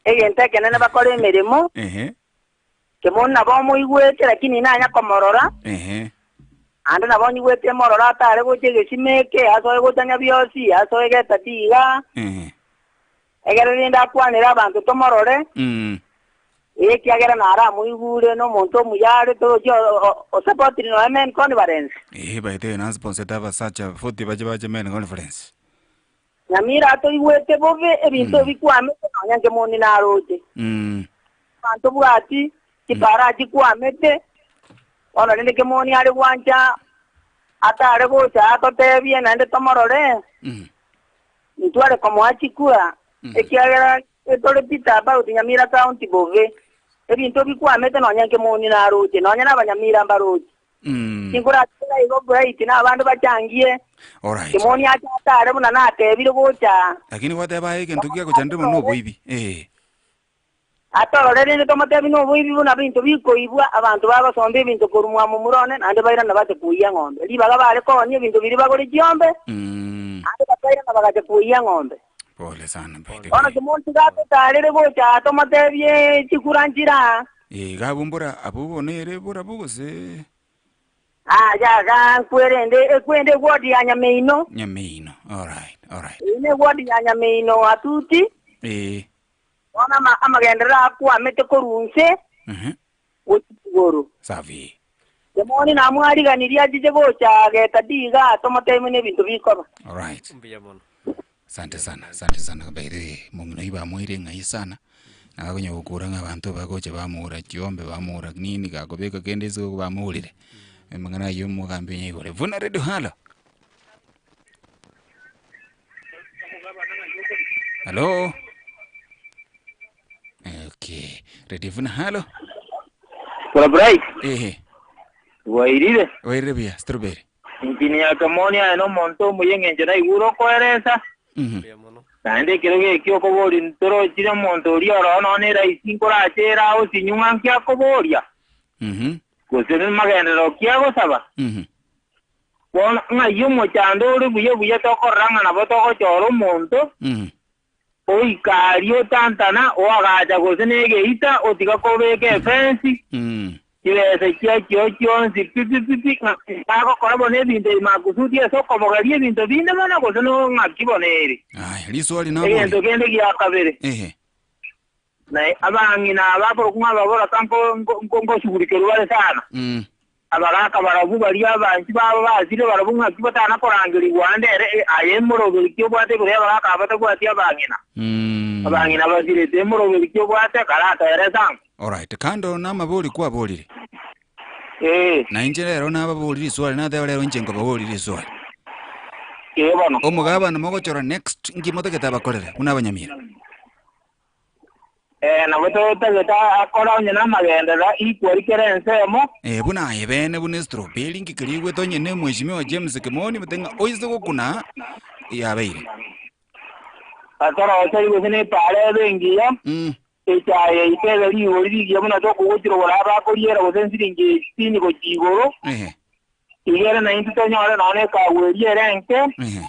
Egento ekenene bakore emeremo. Ehe. Kemoni nabo omoigwete, lakini nanya komorora. Ehe. Ande nabo nyigwete morora atare gocha egesima eke, asoe gocha nyabiosi, asoe getati iga. Ehe. Ekero rende akwanere abanto tomorore, ee, ekiagera naramoigure, nomonto omuya are, torochi osapotiri nonya men conference. Ee, by the way, nasponsete abasacha 40 bache bache men conference. Nyamira atoigwete bobe ebinto ebi kwamete, nonya nkemoni naroche. Abanto bwati, chipara chikwamete, bono rende kemoni are gwancha atare gocha atotebie naende tomorore. Ntware komoa chikura, ekiagera tore bitter about Nyamira County bobe. Ebinto bikwamete nonya nkemoni naroche, nonya nabanyamira mbaroche. Tinkoratigera igo Bright na abande bachangie. Alright. Kemoni ache atare buna natebire gocha. Lakini gwateba aye egento giagochandire mono noboibi. Eh. Atorore rende tomotebie noboibi buna binto bikoibwa, abanto bagosomba ebinto korwa mwa momura one, naende bairana bache koiyia ng'ombe. Ribaga bare koonia ebinto biria bagore chiombe, naende bakairana bagacha koiyia ng'ombe. Pole sana by the Bono way. Kimoni tiga atotaarere gocha aa tomotebie chikura nchire aa. Eh, iga abwo mbora abwo bono ere borabwo gose Aye iga nkwerende ekwende egwodi ya nyameino. Nyameino. Alright, alright. Eye negwodi ya nyameino atuti. Eh. Bono amagenderero akwamete korwa inse gochia igoro. Safi. Simoni namwariganirie achiche gocha agetati iga tomoteemie nebinto bikoba. Alright. Mbuya mono. Asante sana, asante sana by the way, mong'ina oyio bamoire ng'ai sana, nakonya gokura ng'a abanto bagocha bamoura chiombe bamoura nini gakobeka kende isiko bamourire, amang'ana ayio omogambi onye igore. Buna radio halo. Halo. Okay. Radio Vuna halo. Bwana Bright, Ehe. bwairire? Wairire buya strawberry. Engineer Kamoni aye nomonto omuya eng'encho naigure okoeresa. Mhm. Naende ekero geki okoboria ntorochire omonto oria oroo nonya eraisi nkorache ere aosinyu ng'a nki akoboria, Mhm. gose namagenderero ki agosaba. Mhm. Bono ng'ai omochando ore buya buya tokorora ng'a nabo togochora omonto oika aria otantana, oagacha gose negeita, otiga kobeka efensi, chibesa chiachio chionsi pi pi pi pi, ng'a bagokora bono ebinto ebi makusudi ase okobogeria ebinto binde mono, gose no ng'aki bono ere. Aya, riswali nabori. Egento kende gia kabere. Ehe. Na abang'ina aba akorokwa ng'a ababoraka nko- nko- nko- nkoshughulikerwa bare sana. Abagaaka barabwo baria abanchi babo basire barabwo ng'aki batana korangerigwa ande ere aye emoroberi ki obwate igoro y'abagaaka aba batabwati abang'ina? Abang'ina basirete emoroberi ki obwate karatoere sango? Alright, kando namabori kwaborire. Ee. Na inche rero nababorie riswali nateba rero inche nkobaborie riswali. Ee bono. Omogabana mogochora next nki motagete abakorere buna abanyamira? Ee, nabo totagete akore onye namagenderero equally kera ensemo. Ee, buna aye bene, buna estroberi inki keria igwete onye ne Mheshimiwa James Kimoni bate ng'a oise gokuna yabeire. Batoroserie gose nepaara ebe engiya, Echae yaito ebe rigori rigiya buna tokogochira gora abakoriera gose nsiringi sitini gochia igoro, Ehe. iga ere naintwe tonyore nonya na ekagwa eria ere enke, Ehe.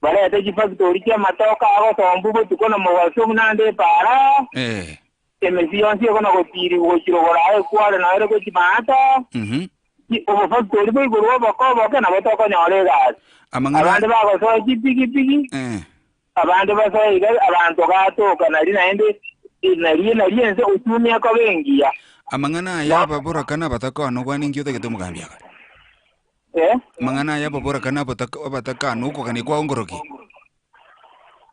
barete chifactori chi'amatoke agosombu botuko na mobaso buna ande epaara, Eh. emesi yonsi ekona-gotiirigwa gochia rogoro aye ekware noyo ere gochia maata, Mhm. obofactori bwa igoro oboke oboke nabo tokonyora egasi. Amang'ana Abande bagosoa chipigipigi, Eh. abande basoe iga, abanto gatoka nari naende nari nari ense uchumi ekoba engiya. Amang'ana aya ababoraka na abatakana okwane inki otagete omogambi akore? Eh? Amang'ana aya ababoraka na abataka abatakana okogania kwao nkoroki?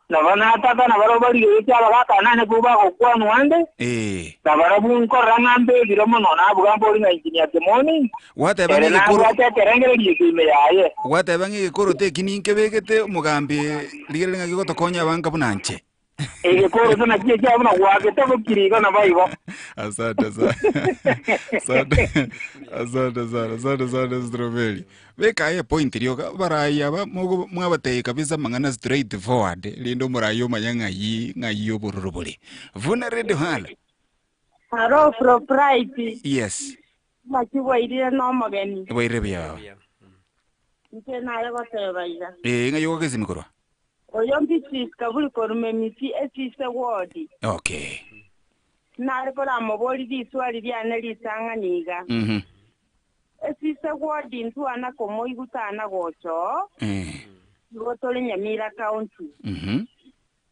Nabo nataka nabarabwo barigeretie abagaaka nane kobua bagokwanwa ande, Ee. nabarabwo nkorora ng'a mbebire mono, nabuga mbori ng'a Engineer Kimoni, Gwateba ere ng'a egekoro nabwate ekerengererio eke ime yaye. Gwateba ng'a egekoroto eki ninkebegete omogambi rigereria ng'a gegotokonya abanka buna nche. Egekoroto nakio ekiao buna gwagete bokiri igo naboigo. Asante sana. Asante. Asante sana. Asante sana Strawberry. Beka aye point rioka barayi aba mogo mwabatebia kabisa amang'ana straight forward rinde omorayi omanye ng'ai ng'ai obororo bore. Vuna radio halo. Aro Propriety, Yes. naki bwairire nomogeni? Bwairire buya baba. Inche naye goteba iga. Eh ng'ai ogogesimi korwa? Oyo Beatrice Kaburi korwa Memisi esise ward. Okay. Nare koramoborie riswari riane ritang'ani iga. Mhm. Esise ward ntwana komoigwa tana gocha oo, Eh. igo tore Nyamira County. Mhm.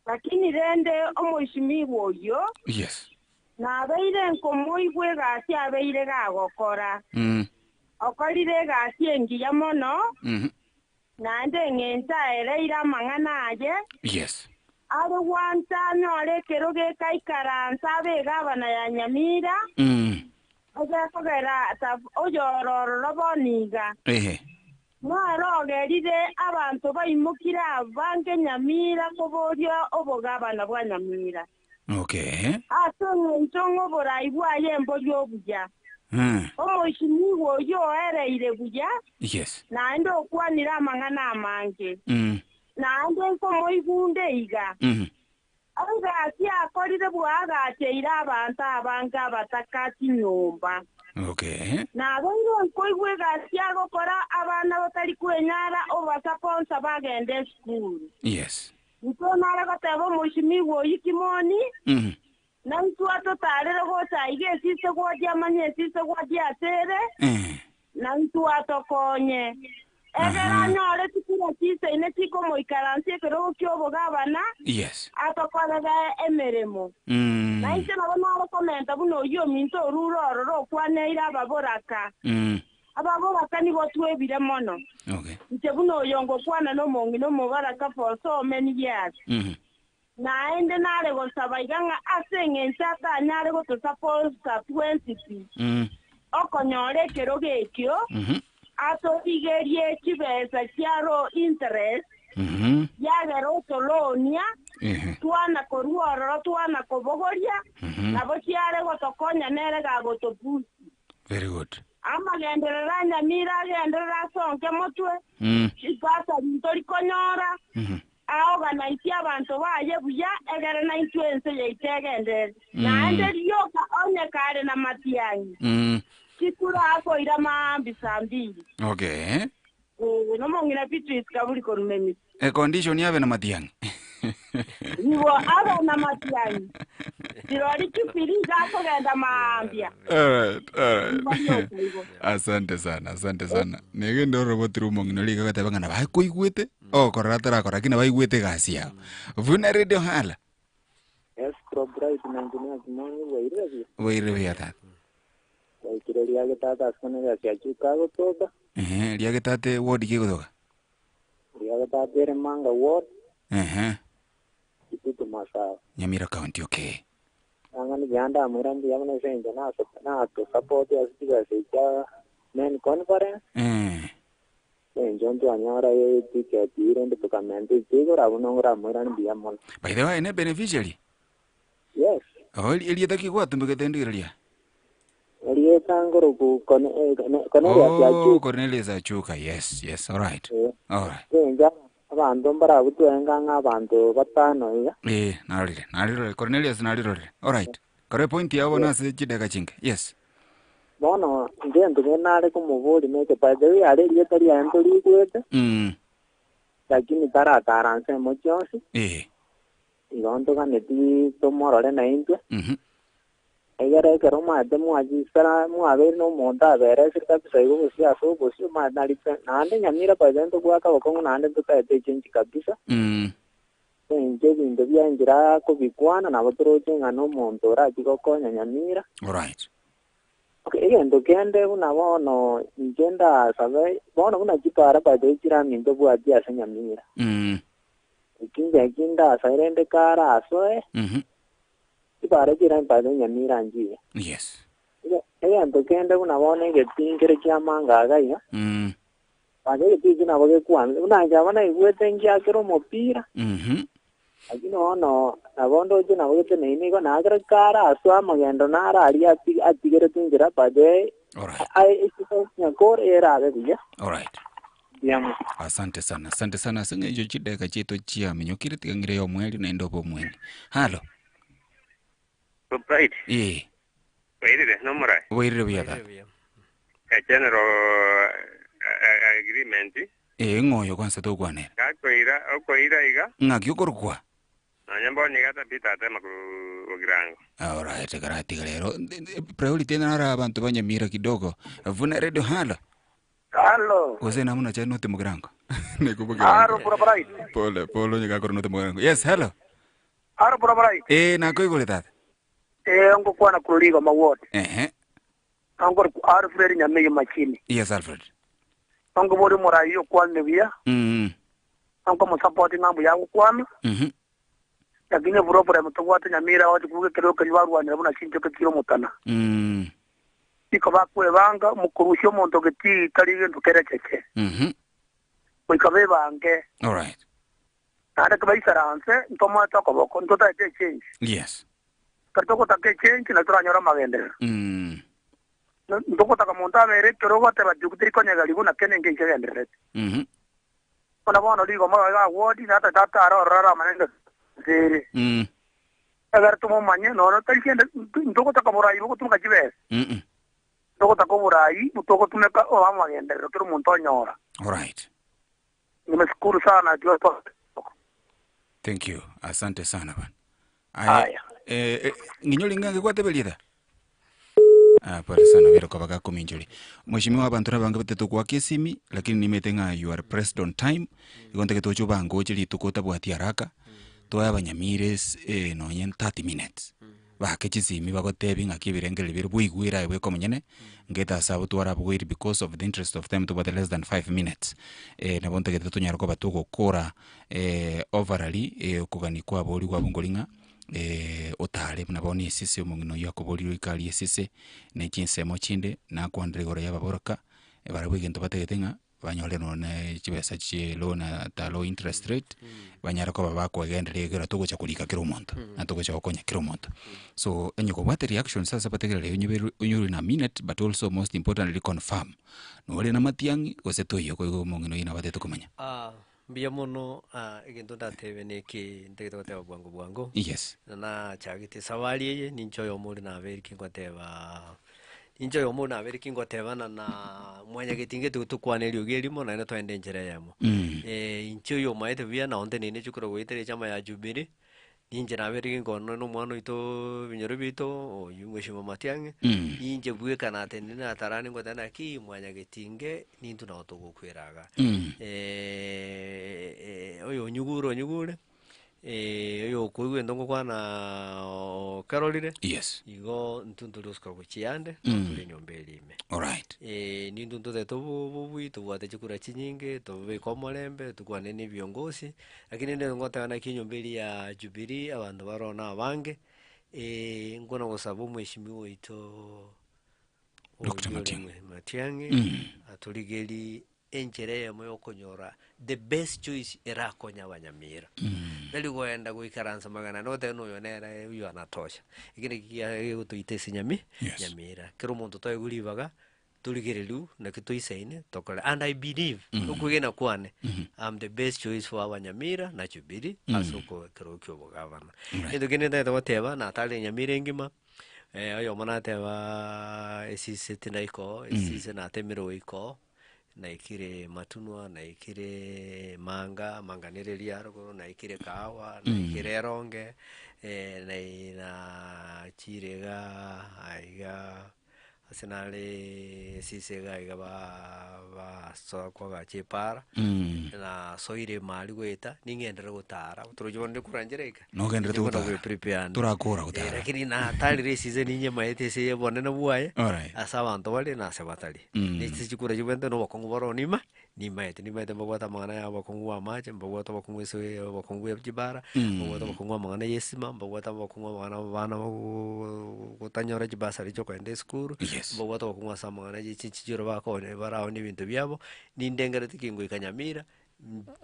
Lakini rende omoishimigwa oyio Yes. nabeire nkomoigwa egasi abeire gagokora. Mm. Okorire egasi engiya mono, Mhm. naende eng'encho aereire amang'ana aye, Yes. are gwancha anyore ekero gekaikaransa abe egavana ya Nyamira, Mm. egekogera oyore ororo bono iga. Ehe. Nere ogerire abanto baimokire abange Nyamira koboria obogavana bwa Nyamira. Okay. Ase engencho ng'a oborai bwaye mbori obuya. Mm. Omoisinigwa oyio oereire buya, Yes. naende okwanire amang'ana amange. Mm. Naende nkomoigunde iga. Mm. Egasi akorire bwagacheire abanto abange abataka chinyomba. Okay. Nabeire nkoigwa egasi agokora abana batari kwenyara obasaponsa bagende esukuru. Yes. Intwe nare goteba omoisimigwa oyio Kimoni, Mm. naintwe atotarere gocha iga esise gwatia amanye esise gwatia ase ere, Eh. naintwe atokonye. Egere Aha. anyore chikura chisaine chikomoikaransia ekerogo ki'obogabana, Yes. atokorere emeremo. Mm. Nainche nabo nare komenta buna oyio ominto orure ororo okwaneire ababoraka. Mm. Ababoraka nigo twebire mono. Okay. Inche buna oyo ngokwana nomong'ina omobaraka for so many years. Mm. Naende nare gosaba iga ng'a ase engencho atanyare gotosaposa twensi pi, Mm. okonyora ekerogo ekio, Mhm. atorigerie chibesa chia low interest, Mhm. yagera otolonia, Ehe. twana korua ororo twana kobogoria, Mhm. nabo chiare gotokonya nere gagotopusi. Very good. Amagenderero a Nyamira agenderere asonke motwe, Mm. chibasari ntori konyora, Mhm. aoganaitie abanto baye buya, egere naintwe ense yaito egenderere. Mm. Naende rioka onye kare na matiang'i, Mm. chikura akoira maambi saa mbili. Okay. Eh, nomong'ina Beatrice Kaburi korwa Memisi. E condition yabe na matiang'i. Igo abe na matiang'i. Tirori chipiri iga akogenda maambia. Alright, alright. Igo rioka igo. Asante sana, asante sana. Negende orobotire omong'ina oria iga agateba ng'a nabo akoigwete, ogokorora atarakora lakini nabo aigwete egasi yao. Buna radio hala. Yes, Pro Bright na Engineer Kimoni bwairire buya. Bwairire buya tata. Bwaikire riagetate ase Cornelius Achuka agotoka. Ehe, riagetate ward ki egotoka? Riagetate ere Manga ward. Ehe. Kitutu Masaba. Nyamira County, okay. Nang'ani buya ndamwira mbuya mono ase eng'encho nato support ase chibesa echi chia men conference. Eh. Ase eng'encho ntwanyora eticket rende tokamenta echi igoro abwo nongoramwirani mbuya mono. By the way, ne beneficiary? Yes. Oh, erieta ki gwatumbegete ndigereria? Erieta ngoroku Cornelius Oh, Achuka. Cornelius Achuka. Yes, yes. All right. Eh. All right. Ase eng'encho abanto mbarabutwe enga ng'a abanto batano iga. Eh, narorire. Narirorire. Cornelius narirorire. All right. Kore point yao bono ase chideka chinke. Yes. Bono inche egento kende nare komoboria neke, by the way are erieta riaye ntorigwete, lakini taratara nsemo chionsi, igo ntoganeti tomorore naintwe, egere ekero omanyete mwachisara mwabeire na omonto aberesire kabisa igo bosio ase obosio, omanyete nari pe naende nyamira by the way ntobwate obokong'u naende ntotaete echange kabisa, Enche ebinto bia enchera akobikwana nabo toroche ng'a nomonto orachie gokonya nyamira. Alright. Okay, egento kende buna bono inche ndasabe, bono buna chipara by the way chiraminto bwati ase nyamira. Eki inche eki ndasabe rende karasoe, chipara chirami by the way nyamira nchiya. Yes. Egento kende buna bono egetii nkere kiamanga iga iga, Naende egetii ekio nabo gekwamire, buna inche aba naigwete ngiakera omopira, lakini bono nabo ndoche nabo geteneine igo, na ekero kare ase amagendo naro aria atigeretwe inchera by the way, nyakore erabe buya. Alright. Mbuya mono. Asante sana, asante sana ase eng'encho chidakika chiaito chiaminyokire tiga ng'ire ya omweri naende obe omweni. Halo. Bright, Ee, bwairire nomorai. bwairire buya tata. A general agreement. Ee, ng'o oyo kwansa tokwanera? Gakoira okoira iga. Ng'aki okorokwa? Nonya mbono iga tabita atema kogirango. Alright, karatiga rero. Priority naro abanto ba Nyamira kidogo. Vuna radio halo. Halo. Gose namuna chai note mugirango. Neko Haro mugirango. bro bright. Pole pole onye gakora note mugirango. Yes, hello. Haro bro bright. Eh, nakoigure tata. Eh ngokwana kuroriga maward. Ehe. Angor Alfred Nyameye Machini. Yes, Alfred. Ango bori morai okwane buya. Ango mosupport ng'a mbuya agokwana. Lakini eproblem tobwate Nyamira oche kubuga ekero keria barwanire buna chinchoke chire omotana. Iko bakwebanga mokorusia omonto getii tari gento kere cheche. Goika bebange. Alright. Naende kebaisaranse ntomoete okoboko, ntotaete echange. Yes. Ekero togotaka echange nari toranyore amagenderero. Ntogotaka monto abere ekero ogoteba jugu teri konyegeriwa na kende engencho egendererete. Buna bono rigoma iga iga ward natagete atare ororo aramanye ng'a nse ere. Egere tomomanye nonya tari kende ntogotaka borai bogotumeka chibesa. Ntogotaka oborai botogotumeka amagenderero kera omonto onyora. Alright. Nimeshukuru sana juu ya Thank you. Asante sana bana. Aya. Eh, eh, nginyori ng'ange gwateberia ta? Ah, pole sana bere koba gakominchori. Mheshimiwa abantu nabange batete goaka esimi lakini nimete ng'a you are pressed on time. Igo ntagete oche obange oche rituko otabwati haraka. Toe abanyamire ase eh, nonye 30 minutes. Baake chisimi bagotebi ng'aki ebirengererio bire bwaigwere aye bweka omonyene, ngete ase abwo twarabogoiri because of the interest of time tobwate less than 5 minutes. Nabo ntagete tonyare koba togokora overally okogania kwaborigwe abwo nkori ng'a otare buna bono esese omong'ina oyio akoborirwe oike aria esese, ne chinsemo chinde, nakwanire igoro ya ababoroka, barabwo egento batagete ng'a banyore nonya ne chibesa chie loan at a low interest rate, banyare koba bakoegendereria ekero togocha korika kera omonto, na togocha gokonya kera omonto. So, onye kobwate reactions ase abategereri onyeberwe onyore in a minute but also most importantly confirm, nore na matiang'i gose toiyo koigwa omong'ina oyio nabo atagete komanya. Ah, mbuya mono ah, egento ndatebe neke ntagete goteba bwango bwango. Yes. Na nachagete esabari eye, ninche oyomo ore nabeire ki ngoteba Inche oyomo buna nabere ki ngotebana na mwanyagetinga tokwane eriogi erimo naende toende enchera eyemo. Inche oyo omaete buya na onde ninde chikura goetera echama ya Jubilee, ninche nabere ginkoonana na omwana oito ebinyoro biaito oyio Mheshimiwa Matiang'i, ninche bweka natenenire natarani ngoteba naki mwanyagetinge nintwe nabo togokwera iga. Oyo onyigure onyigure. Oyokoigwa egento ngokwana okerorire, Yes. igo intwe ntori gosuka gochia ande, mm. tore enyomba eria ime. Alright. Nintwe ntotete obobui, tobwate chikura chinyinge, tobeke omorembe, tukwane na ebiongosi, lakini rende ngoteba naki enyomba eria ya Jubilee, abanto baroo na abange, nkona gosaba omweshimiwa oito Dr. oyio ore Matiang'i. Matiang'i, atorigerie enchera eyemo yokonyora the best choice erakonye abanyamira. Tari goenda goikaransa magana ane goteba noyo nere oyo anatosha. Eki naki kia gegotoita ase nyami Yes. nyamira. Kera omonto toegwe ribaga. Torigereriu naki toisaine tokore and I believe okwegena kwane I'm the best choice for our Nyamira na Jubilee ase ekerogo kia obogavana. Egento kende ntagete goteba natarire Nyamira engima oyomo nateba esise tinaika oo, esise natemire goika oo, naikire Matunwa, naikire Manga, Manga nere eria rogoro, naikire Kahawa, naikire Eronge, nai nachire igaa aiga. Ase nare esise iga iga basoa koagacha epaara, nasoire emari goeta, ning'enderere gotara, torochi bono ndikura nchera eke? Nogenderete Inche bono gotara. gwe-prepare ande. Torakora gotara. Eh, lakini natarire esise ninyemaete ase obonene bwaye, Alright. ase abanto bare na ase batari. Mm. Na ase chikura chibwente na obokong'u bore onima, Nimaete, nimaete mbabwate amang'ana ya abakong'u b'amache, mbabwate abakong'u ase obokong'u bwe chibara, mbabwate abakong'u amang'ana y'esima, mbabwate abakong'u amang'ana abana gotanyora chibasari chi'okoenda esukuru, Yes. mbabwate abakong'u ase amang'ana ye chinchiro bakonya baraonie ebinto biabo, nindengereti ki ngoika Nyamira,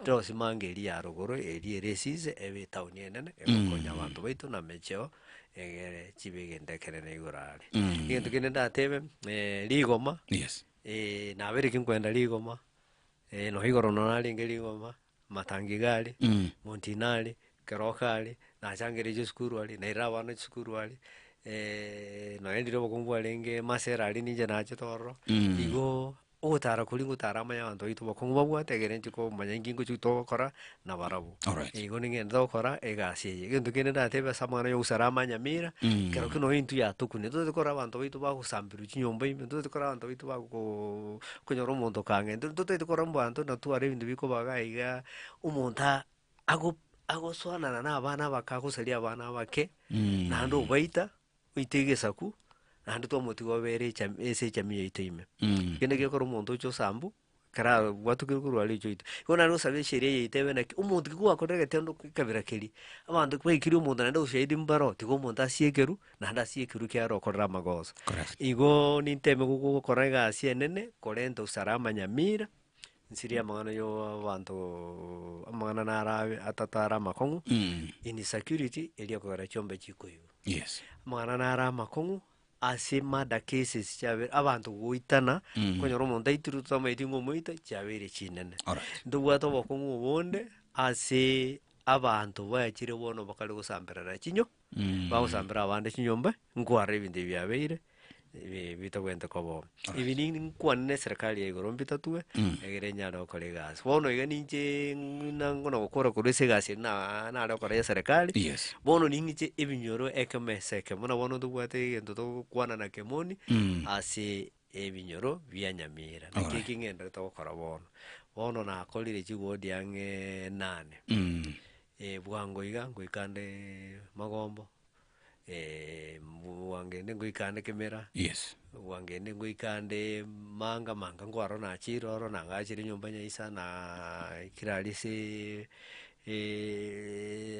ndosie manga eria ya rogoro eria ere esise ebe etown enene, egokonya abanto baito na amecheo, egere chibe egento ekenene igoro aria. Egento kende ndatebe, rigoma. Yes. Nabeire ki nkoenda rigoma, nonya igoro nonya narenge rigoma, matanga iga are, montina are, keroka are, nachangereire chisukuru aria, nairire abana chisukuru aria, nonya ndire obokong'u bwarenge masera aria ninche nachete ororo, igo ogotara koria ngotara amanye abanto baito obokong'u babwate egere inche komanya inki ngochi togokora nabarabwo. Alright. Igo ning'ende gokora egasi eye. Egento kende ndatebe ase amang'ana ya usalama Nyamira, ekero kio nonya intwe yatokunire, ntotagete korora abanto baito bagosambirwa chinyomba ime, ntotagete korora abanto baito bagokoo konyora omonto kang'e, ntotagete korora abanto natware ebinto bikoba iga iga, omonto a- ago agosoanana na abana abake agosaria abana abake, naende obaita, oite egesaku, naende twamotiga obere echam ase echamii yaito ime. Kende gekora omonto oche osambu. Ekero gwatukire korwa aria ochoite. Igo nare gosabe esheria yaito ebe naki, omonto ki gwakorire egetendo ekebira keria, abanto baikire omonto naende oboshahidi mbaro, tiga omonto asiekerwe, naende asiekerwe ekiagera okorire amagoso. Correct. Igo ninteme gokora egasi enene, korenta usalama Nyamira, nsirie amang'ana ya abanto amang'ana narabe atatare amakong'u, insecurity eria ekogera chiombe chikoigwa. Yes. Amang'ana nare amakong'u. Ase murder cases chiabeire abanto goitana, okonyora omonto aitirwe totamanyeti ng'a omoita, chiabeire chinene. Alright. Ntobwate obokong'u obonde ase abanto bachire bono bakare gosamberana chinyo, bagosambera abande chinyomba, nkwarora ebinto ebi biabeire, ebi bitagwenerete koba oo. Ebi ni nkwane na eserekari ya igoro mbitatue, egere enyare gokora egasi. Bono iga ninche ng'ina gokora korwa ase egasi eri na nare gokora ya eserekari, Yes. bono ning'iche ebinyoro ekemo ase ekemo, buna bono ntobwate egento togokwana na kemoni, ase ebinyoro bia Nyamira. Naki Alright. eki ng'enderete gokora bono. Bono nakorire chigodi ang'e nane, bwango iga ngoika nde Magombo. Bwangende ngoika ande kemera, Yes. bwangende ngoika ande manga manga nkwarora nachire oro nagachire nyomba nyaisa naikire aria ase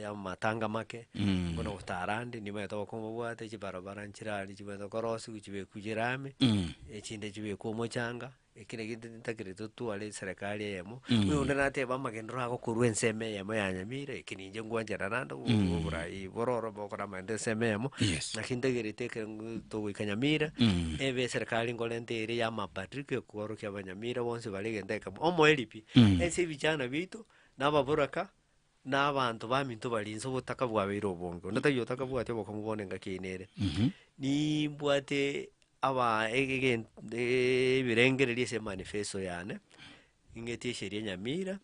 amatanga make, buna gotara ande nimanyete obokong'u bobwate chibarabara nchire aria chibwenerete korosiwa chibekwe chirami, echinde chibekwe omochanga. Eki nakio ntakire totware eserekari eyemo, oyonde natebe amagenderero agokorwa ensemo eyemo ya Nyamira, eki ninche ngwanchera naende oborai bororo bokora amagenderero ensemo eyemo, Yes. naki ntagerete ekero togoika Nyamira, ebe eserekari nkorenta ere ya amabadiliko ekorokia abanyamira bonsi bare egento ekemo, omoerio pi, ense ebichana biaito, na ababoraka, na abanto baminto bare inse obotaka bwabeire obonge, onde taiyo otakabwati obokong'u bono engaki eyio nere. Nimbwate aba egegen ebirengererio ase emanifesto yane, ing'etie esheria nyamira,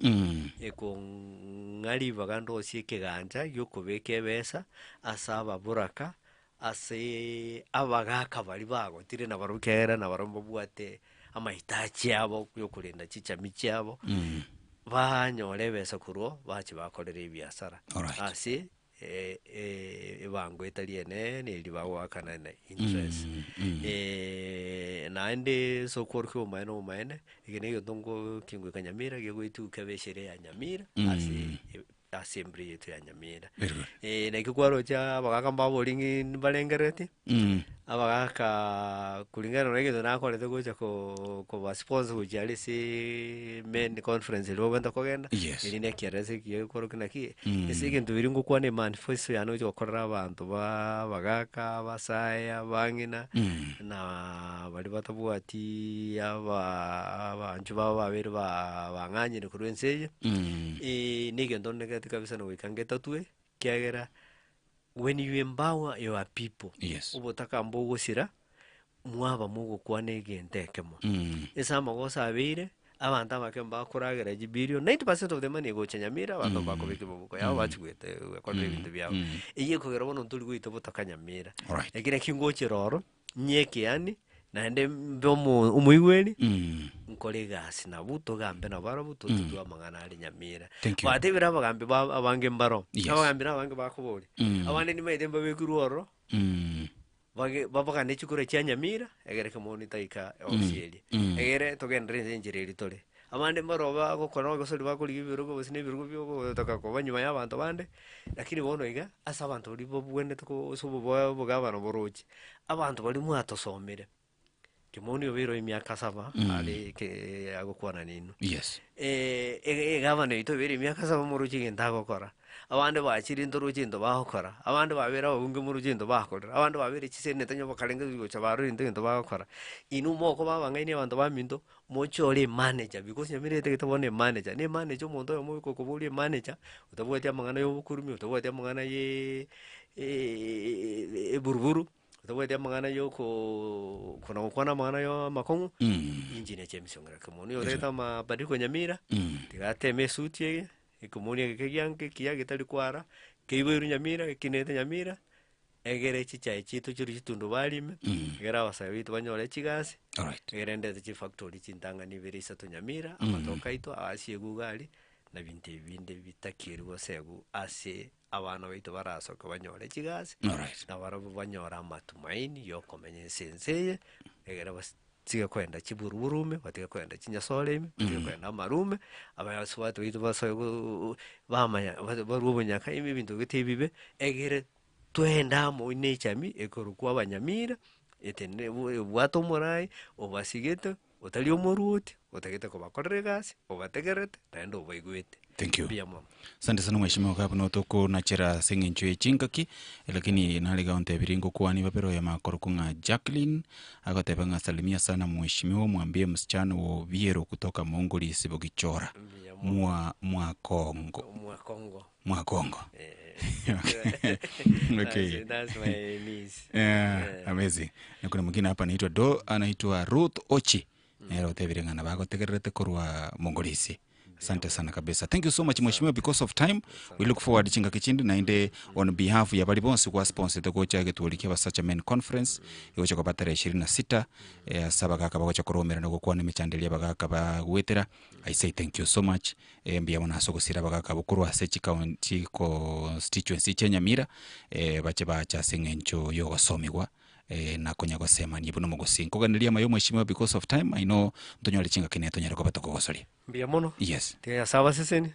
ekong'a ribaga ndosie ekegancha giokobeka ebesa ase ababoraka, aseee abagaka baria bagotire nabarobwo ekiagera nabarobwo mbabwate amahitaji abo yokorenda chichamii chiabo, banyore ebesa korwa oo, bache bakorere ebiasara. Alright. Ase ebango etari enene eria bagoakana na interest. Naende ase okworokia obomaene obomaene, eke na egento nko kingoika Nyamira gegoetuka ebe esheria ya Nyamira ase. Assembly yaito ya Nyamira. Very good. Eh, naki kwaroche abagaka mbabori ng'i mbarengereretie, Mm. abagaka kulingana na egento nakorete gocha ko koba sponsor gochia aria ase main conference eria babwenerete kogenda, Yes. eri na ekiareso ekiya gekorokia naki, Mm. ase egento erio ngokwana emanifesto yane gocha gokorera abanto ba abagaka, abasae, abang'ina, Mm. na baria batabwati aba abanchwa babo babeire ba bang'anyire korwa ense eye. Mm. Negento negete kabisa na goika ngetatue, ekiagera when you empower your people, Yes. obotaka mbogosira, mwaba mogokwana egento ekemo. Mm. Ase amagoso abeire, abanto abake mbakoragera chibillion, 90% of the money egocha Nyamira, abanto Mm. bakobeka emeboko yabo Mm. bachia goeta goekorera ebinto biabo. Mm. Eyio ekogera bono ntori goita obotaka Nyamira. Alright. Lakini naki ngochera oro, Ny'ekiani, naende mbe omo- omoigweri, Mm. nkore egasi nabwo, togambe nabarabwo, tototwe amang'ana are nyamira. Thank you. Batebire abagambi ba abange mbaro, Yes. abagambi na abange bakoboria, Mm. abande nimaete mbabekirwe ororo, Mm. bage babagane chikura chia nyamira, egere kemoni taika ofisi eria, Mm. egere togenderere ase enchera eria tore. Abande mbaro bagokora ogosori bakorigia ebirogo gose na ebirogo bia ogotoka koba nyuma ya abanto bande, lakini bono iga, ase abanto baria babwenerete ko ase obobe obogabana boroche, abanto baria mwatosomire, Kimoni obeire emiaka saba are ke agokwana nainwe. Yes. Egavana yaito obeire emiaka saba moroche egento agokora, abande bachire ntoroche egento bagokora, abande babeire ababunge moroche egento bakorire, abande babeire chiseneta onye bakarenge gocha barore egento egento bagokora. Inwe mokoba abang'aini abanto baminto, Mochore emanager because Nyamira etagete bono emanager, na emanager omonto oyomo oika okoboria emanager, otabwati amang'ana ya obokurumi, otabwati amang'ana ye eburuburu, otabwati amang'ana ya okoo kona gokwana amang'ana ya amakong'u, engineer James Ong'era Kimoni oyo otagete amabadiliko Nyamira, tiga ateme esuti eye, ekemoni eke kegianke ekiya getari kwara, keiboirwe Nyamira, gekinete Nyamira. Egere chichae chiaito chiria chitundubari ime, egere abasae baito banyore chigasi, Alright. egere ndete chifactory chintang'ani ibere isato Nyamira, amatoke aito aasiegwe iga aria, na binto ebi binde bitakieri gosegwa ase abana baito barasoke banyore chigasi, Alright. na barabwo banyore amatumaini ya okomenya ase ense eye, egere bas batige koenda chiburuburu ime, batige koenda chinyasore ime, batige koenda amaru ime, abasubati baito basoe go bamanya barue obonyaka ime ebinto gete ebibe, egere Twende amo nechami ekorokwa abanyamira, etene ebwate omorai, obasigete, otari omoruoti, otagete kobakorera egasi, obategerete, naende obaigwete. Thank you. Mbuya mono. Asante sana mheshimiwa iga buna otokonachera ase eng'encho ye chingaki, lakini nare iga ontebirie ngokwanie babere oyomo akorokwa ng'a Jacqueline, agoteba ng'a salimia sana mheshimiwa omwambie msichana wa Obiero kutoka Mongorisi Bogichora, Mbuya mono. mwa mwakongo. Mwakongo. Mwakongo. Eh. Okay. That's, that's my niece. Yeah, Eh. amazing. Na kuna mwingine hapa anaitwa Do anaitwa Ruth Ochi. Nere otebire ng'a nabagotegererete korwa Mongolisi. Asante sana kabisa. Thank you so much mheshimiwa because of time. We look forward chingaki chinde naende on behalf ya bari bonsi gwa sponsor gocha egetuori kia Abasacha Men Conference egocha koba tarehe 26 eh, ase abagaka bagocha koromera na gokwana emechando eria abagaka bagwetera. I say thank you so much. Eh, mbuya mono ase ogosira abagaka abwo korwa ase chikaun chiconstituency chia Nyamira, eh, bache bache ase eng'encho yogosomigwa eh, na konya gosemania buna omogosi. Nkoganeria amaya omweshimiwa because of time, I know ntonyore chingaki naye tonyare koba tokogosoria. Mbuya mono. Yes. Tiga Nyasae abasesenie,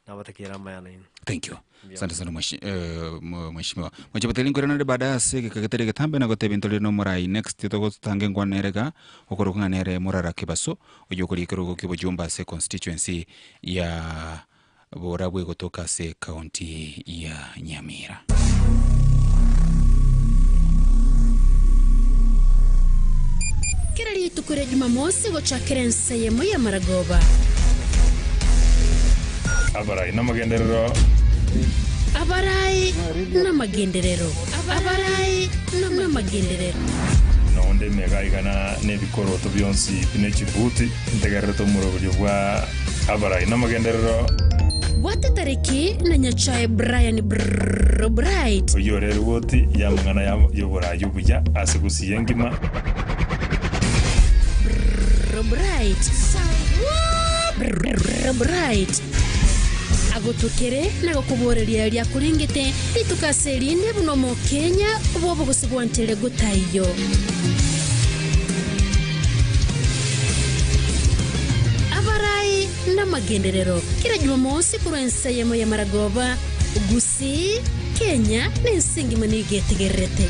nabatakere amaya nainwe. Thank you. Mbuya Asante sana mweshi- eh, mwe- mheshimiwa. Mwachabateri nkoiranere baadaye ase egeka getari egetambe na goteba intore nomorai next togotanga enkwana ere iga okorokwa ng'a nere Morara Kibaso oyio okoria ekerogo ki'obochumba ase constituency ya Borabwo egotoka ase ecounty ya Nyamira. Kera rituko ria Jumamosi gochakera ensa eyemo y'amaragoba. Abarai namagenderero. Abarai namagenderero. Abarai namagenderero. Noonde emega igana nebikoroto bionsi bine chibuti, ntegererete omoroberio bwa abarai namagenderero. Bwate tariki na Nyachae Brian Brrrr Bright. Oyio ore erigoti y'amang'ana y'oboraai obuya ase gusii engima. Brrrr Bright. Brrrr Bright. Agotokere na gokoboreria riakorengete rituko ase erinde buna Omokenya bw'obogosi bwantere gotaiyo. Abarai. na amagenderero. Kera Jumamosi korwa ense eyemo ya maragoba, Gusii, Kenya, na ense engima nigo etegererete.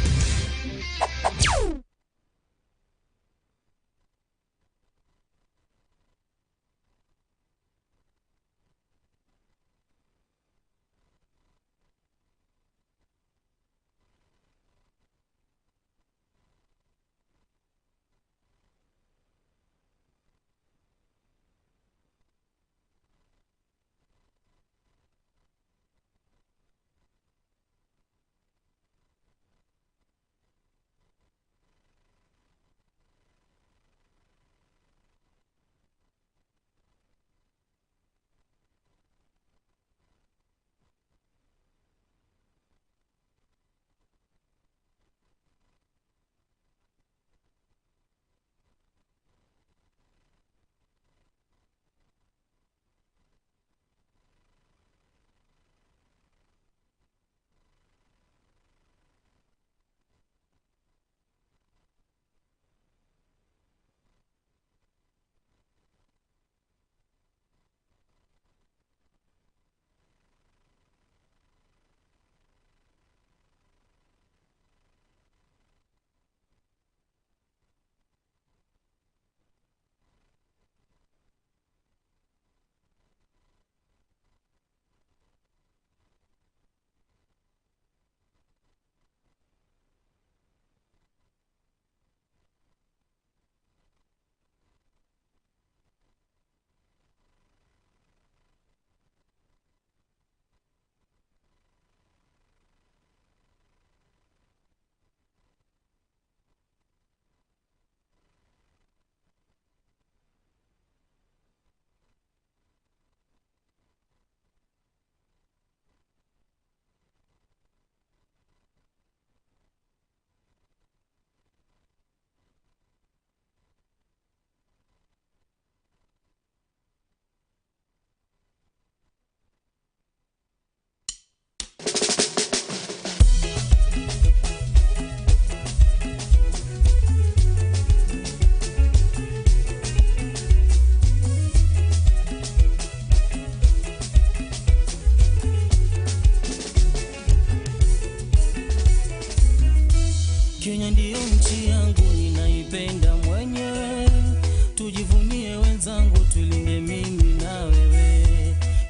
Kenya ndiyo nchi yangu ninaipenda mwenyewe, tujivunie wenzangu, tulinde mimi na wewe.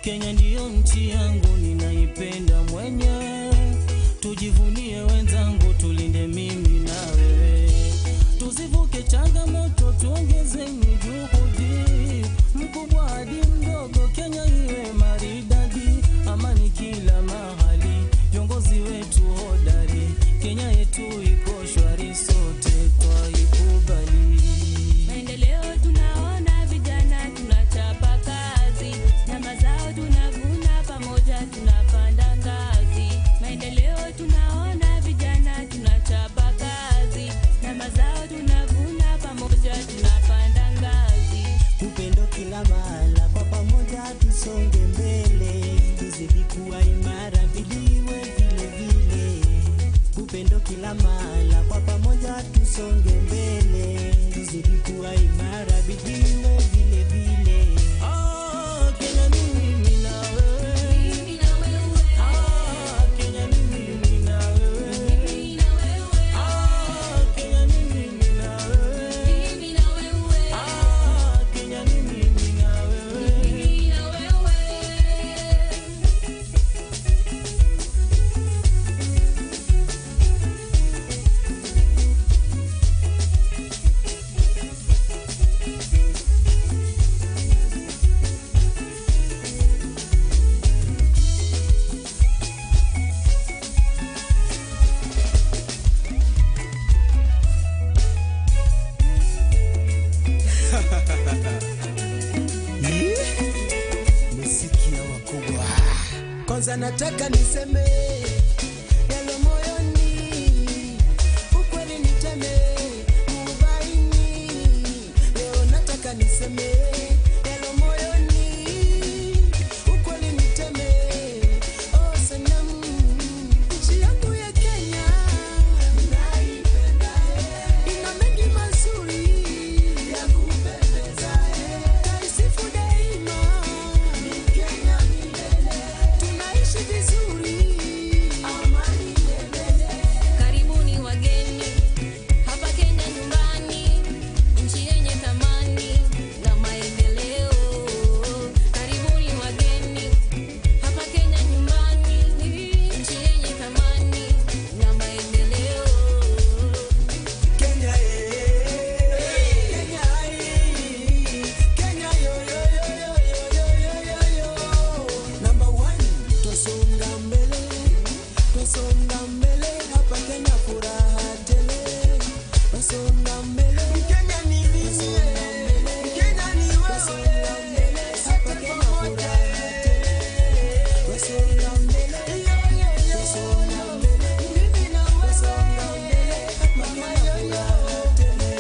Kenya ndiyo nchi yangu ninaipenda mwenyewe, tujivunie wenzangu, tulinde mimi na wewe. Tuzivuke changamoto, tuongezeni juhudi, mkubwa hadi mdogo, Kenya iwe maridadi, amani kila mahali, viongozi wetu hodari, Kenya yetu iko shwari, sote twaikubali. Maendeleo tunaona, vijana tunachapa kazi, na mazao tunavuna, pamoja tunapanda ngazi. Maendeleo tunaona, vijana tunachapa kazi, na mazao tunavuna, pamoja tunapanda ngazi. Upendo kila mahala, kwa pamoja tusonge mbele, tuzidi kuwa imara, biliwe vile vile. Upendo kila mahala, kwa pamoja tusonge mbele, tuzidi kuwa imara, biliwe vile vile. Ah, Kenya ni mimi na wewe. Ah, Kenya ni mimi na wewe. Ah, Kenya ni mimi na wewe. Ah, Kenya ni mimi na wewe. Misikia wakubwa. Kwanza nataka niseme yalo moyoni, ukweli niteme mubaini. Leo nataka niseme yalo moyoni, ukweli niteme. Oh, sanamu nchi yangu ya Kenya naipenda, ina mengi mazuri ya kupendeza, taisifu daima. Twasonga mbele hapa Kenya, furaha tele. Twasonga mbele, Mkenya ni mimi, Mkenya ni wewe, hapa Kenya furaha tele. Twasonga mbele, twasonga mbele, mimi na wewe, hapa Kenya furaha tele.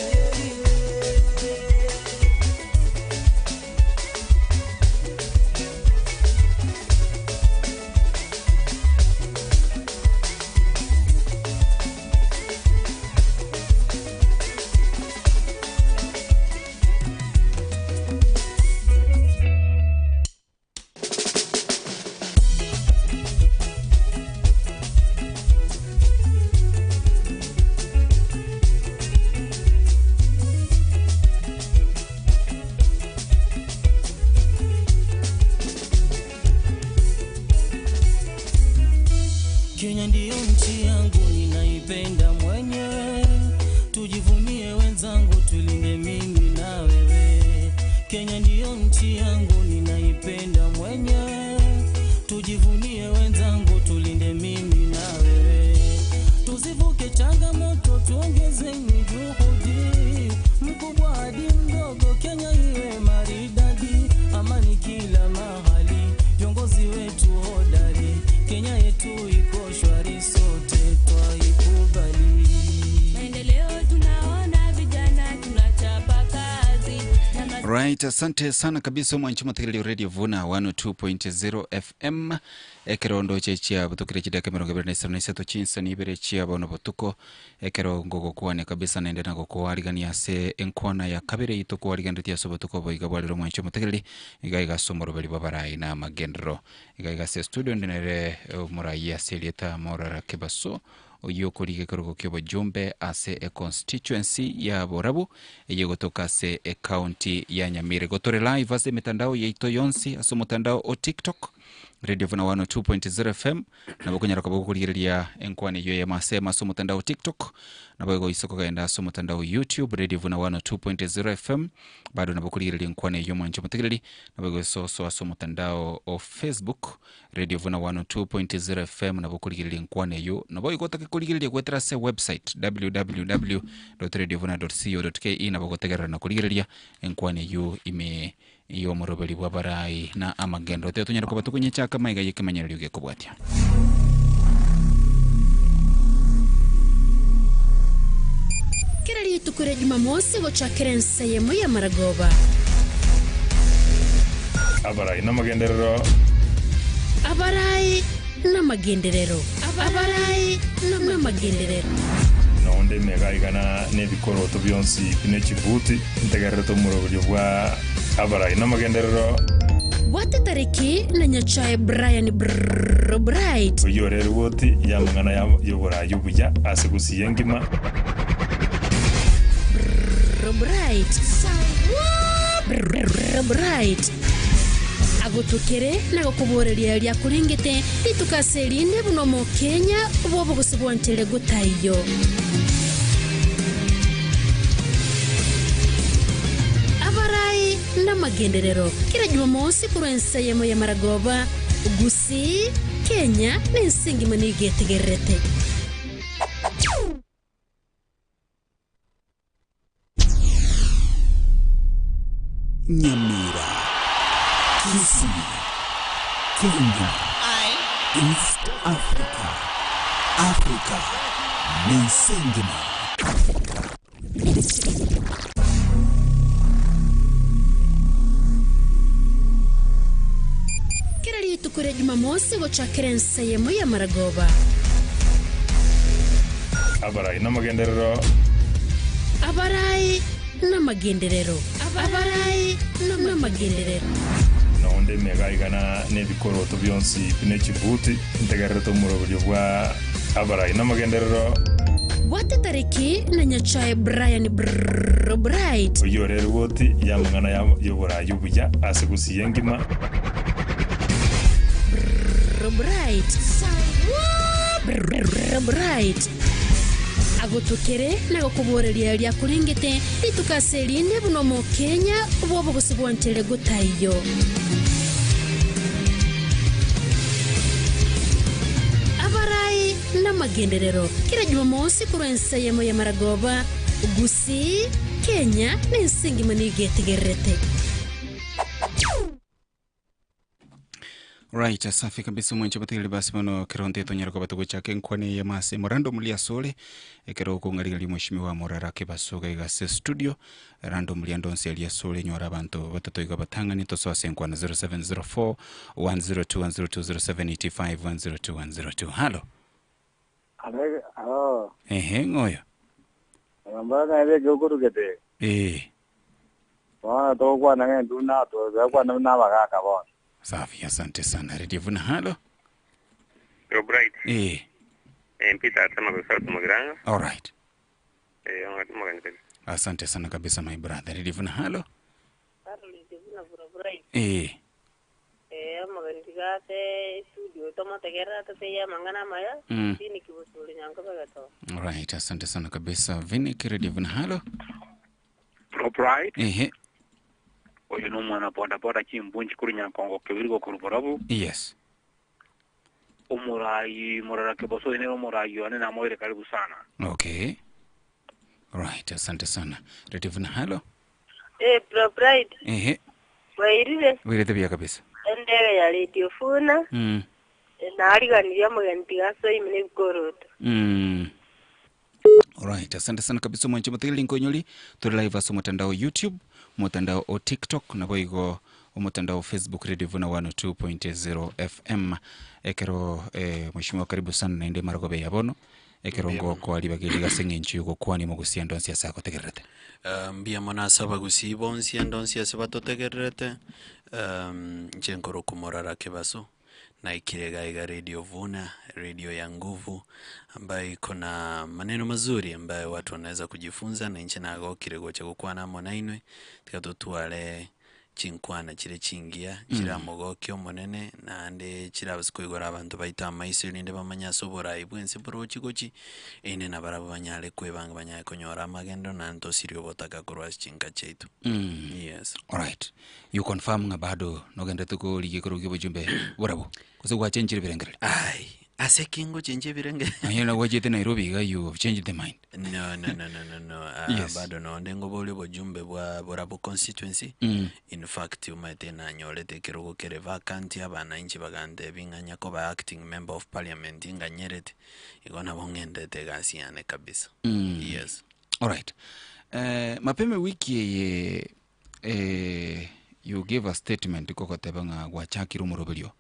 Kenya ndiyo nchi yangu ninaipenda mwenyewe, tujivunie wenzangu, tulinde mimi na wewe. Kenya ndiyo nchi yangu ninaipenda mwenyewe, tujivunie wenzangu, tulinde mimi na wewe. Tusivuke changamoto, tuongezeni juhudi, mkubwa hadi mdogo, Kenya iwe maridadi, amani kila mahali, viongozi wetu hodari, Kenya yetu iko shwari, sote twaikubali. Maendeleo tunaona, vijana tunachapa kazi na ma- Right, asante sana kabisa mwanchi muthikiriria radio vuna 102.0 fm ekerondo chechia butukire chidaka 23 chinsa nibere chia bono botuko ekero ngogokwane kabisa naende nagokoarigania ase enkwana ya kabere itokwariganretie ase obotuko boiga bwarero mwanchi muthikiriri iga iga ase omoroberi bwa barai na amagendero iga iga ase studio ndinere omorai ase erieta morara kebaso oyio okoriga ekerogo kia obojumbe ase econstituency ya borabu eye gotoka ase ecounty ya nyamira gotore live ase emitandao yaito yonsi ase omotandao o tiktok radio vuna 102.0 fm nabo konyara koba gokorigereria enkwana eywo ya masema ase omotandao tiktok nabo igoisa kogenda ase omotandao youtube radio vuna 102.0 fm bado nabo korigereria enkwana eywo mwanche omotegereri nabo igoisa osoa ase omotandao o facebook radio vuna 102.0 fm nabo korigereria enkwana eywo nabo igo otake korigereria gwetera ase website www radiovuna co ke nabo gotegerera na korigereria enkwana eywo ime y'omoroberi bwa barai na amagendo te tonyara koba tokonye-chaka maiga y'ekemanyererio gekobwatia. Kera rituko ria Jumamosi gochakera ensa eyemo y'amaragoba. Abarai namagenderero. Abarai namagenderero. Abarai namagenderero. Nonde emega igana na ebikoroto bionsi buna echibuti, ntegererete omoroberio bwa abarai namagenderero. Bwate tariki na Nyachae Brian Brrrr Bright. Oyio ore erigoti y'amang'ana y'oboraai obuya ase gusii engima. Brrrr Bright. Brrrr Bright. Agotukere na gokoboreria eria akorengete rituko ase erinde buna Omokenya bw'obogosi bwanchire gotaiyo. Abarai namagenderero kera Jumamosi korwa ense eyemo y'amaragoba, Gusii, Kenya na ense engima nigo etegererete. Nyamira, Kisii, Kenya, East Africa, Africa nense engima. Kera rituko ria Jumamosi gochakera ensa eyemo y'amaragoba. Abarai namagenderero. Abarai namagenderero. Abarai namagenderero. Nonde emega igana na ebikoroto bionsi buna echibuti, ntegererete omoroberio bwa abarai namagenderero. Bwate tariki na Nyachae Brian Brrrr Bright. Oyio ore erigoti y'amang'ana y'oboraai obuya ase gusii engima. Brrrr Bright. Brrrr Bright. Agotokere na gokoboreria eria akorengete rituko ase erinde buna Omokenya bw'obogosi bwanchere gotaiyo. Abarai magenderero kera Jumamosi korwa ense eyemo ya maragoba, Gusii, Kenya na ense engima nigo etegererete. Right, safi kabisa omwanche bategereri basi bono kero nte tonyare koba togochaka enkwana eye mase morando muli asore ekero okong'arigereria omweshimiwa Morara Kebaso iga ase studio rando muli ande onsi aria asore nyora abanto batato iga batang'ani tosoe ase enkwana 0704 102 102 0785 102 102 halo Alo, ehe ng'o oyo Ogamba ng'a ere ekeokorugete. ee Bono togokwana ng'a intwe buna togokwana buna abagaka bono. Safi, asante sana. Radio Vuna, halo. Yo Bright. Eh, Eh, Peter atema kusauti Mugiranga. all right. Eh, omagani kabisa. Asante sana kabisa my brother. Radio Vuna, halo. Radio Vuna Vuna Bright. Eh, Eh, omogeni tiga ase studio tomotegerera toteiyo amang'ana amaya Mm. tini kibusuri nyankobe geto. all right. Asante sana kabisa. Vinik, Radio Vuna, halo. Bright Ehe, oyo ni omwana boda boda chimbunchi kuri nyankongo kebiri gokuru borabu yes. omurayi murara keboso nere omurayi one namoire karibu sana Okay. Right, asante sana. Radio Vuna, halo. Eh, Bro Bright, Ehe, wairire wirete buya kabisa. endege ya Radio Funa nariganirie omogeni tiga ase ime nebikoroto. Alright, asante sana kabisa mwanche muthigiri nkonyoli turi live ase omotandao youtube omotandao o tiktok nabo igo omotandao facebook radio vuna 102.0 fm ekero eh, mheshimiwa karibu sana naende marogobe ya bono ekero Mbuya mono. ngokoa ribaga eri ase eng'encho yogokwani mogosia ndonsi ase agotegererete Eh, mbuya mono ase abagusii bonsi ande onsi ase batotegererete, em, inche nkorokwa Morara Kebaso, naikire iga iga Radio Vuna, radio ya nguvu ambayo iko na maneno mazuri ambayo watu wanaweza kujifunza, na inche nagokire gocha gokwana amo nainwe, tiga totware chinkwana chire chingiya, chiramogokia omonene, naende chirabase koigora abanto baito amaiso erinde bamanye ase oborai bwensi borochi gochi, erinde nabarabwo banyare kwebanga banyare konyora amagendo naende tosirie obotaka korwa ase chinka chiaito. Yes. Alright. You confirm ng'a bado nogenderete korigia ekerogo kia obochumbe borabwo gose gwachenchire ebirengererio? Ai, ase ki ngochenchia ebirengererio? Onye na gwachete Nairobi iga you have changed the mind. No, no, no, no, no, no. Ah, Yes. bado nonde ngoboria obojumbe bwa Borabu constituency. In fact, omanyete nanyorete ekerogo kere vacant abananchi bagantebia ng'a nyakoba acting member of parliament nganyerete. Igo nabo ng'endete egasi yane kabisa. Yes. Alright. Eh, mapema ewiki eye eh, you gave a statement kogoteba ng'a gwachakire omoroberio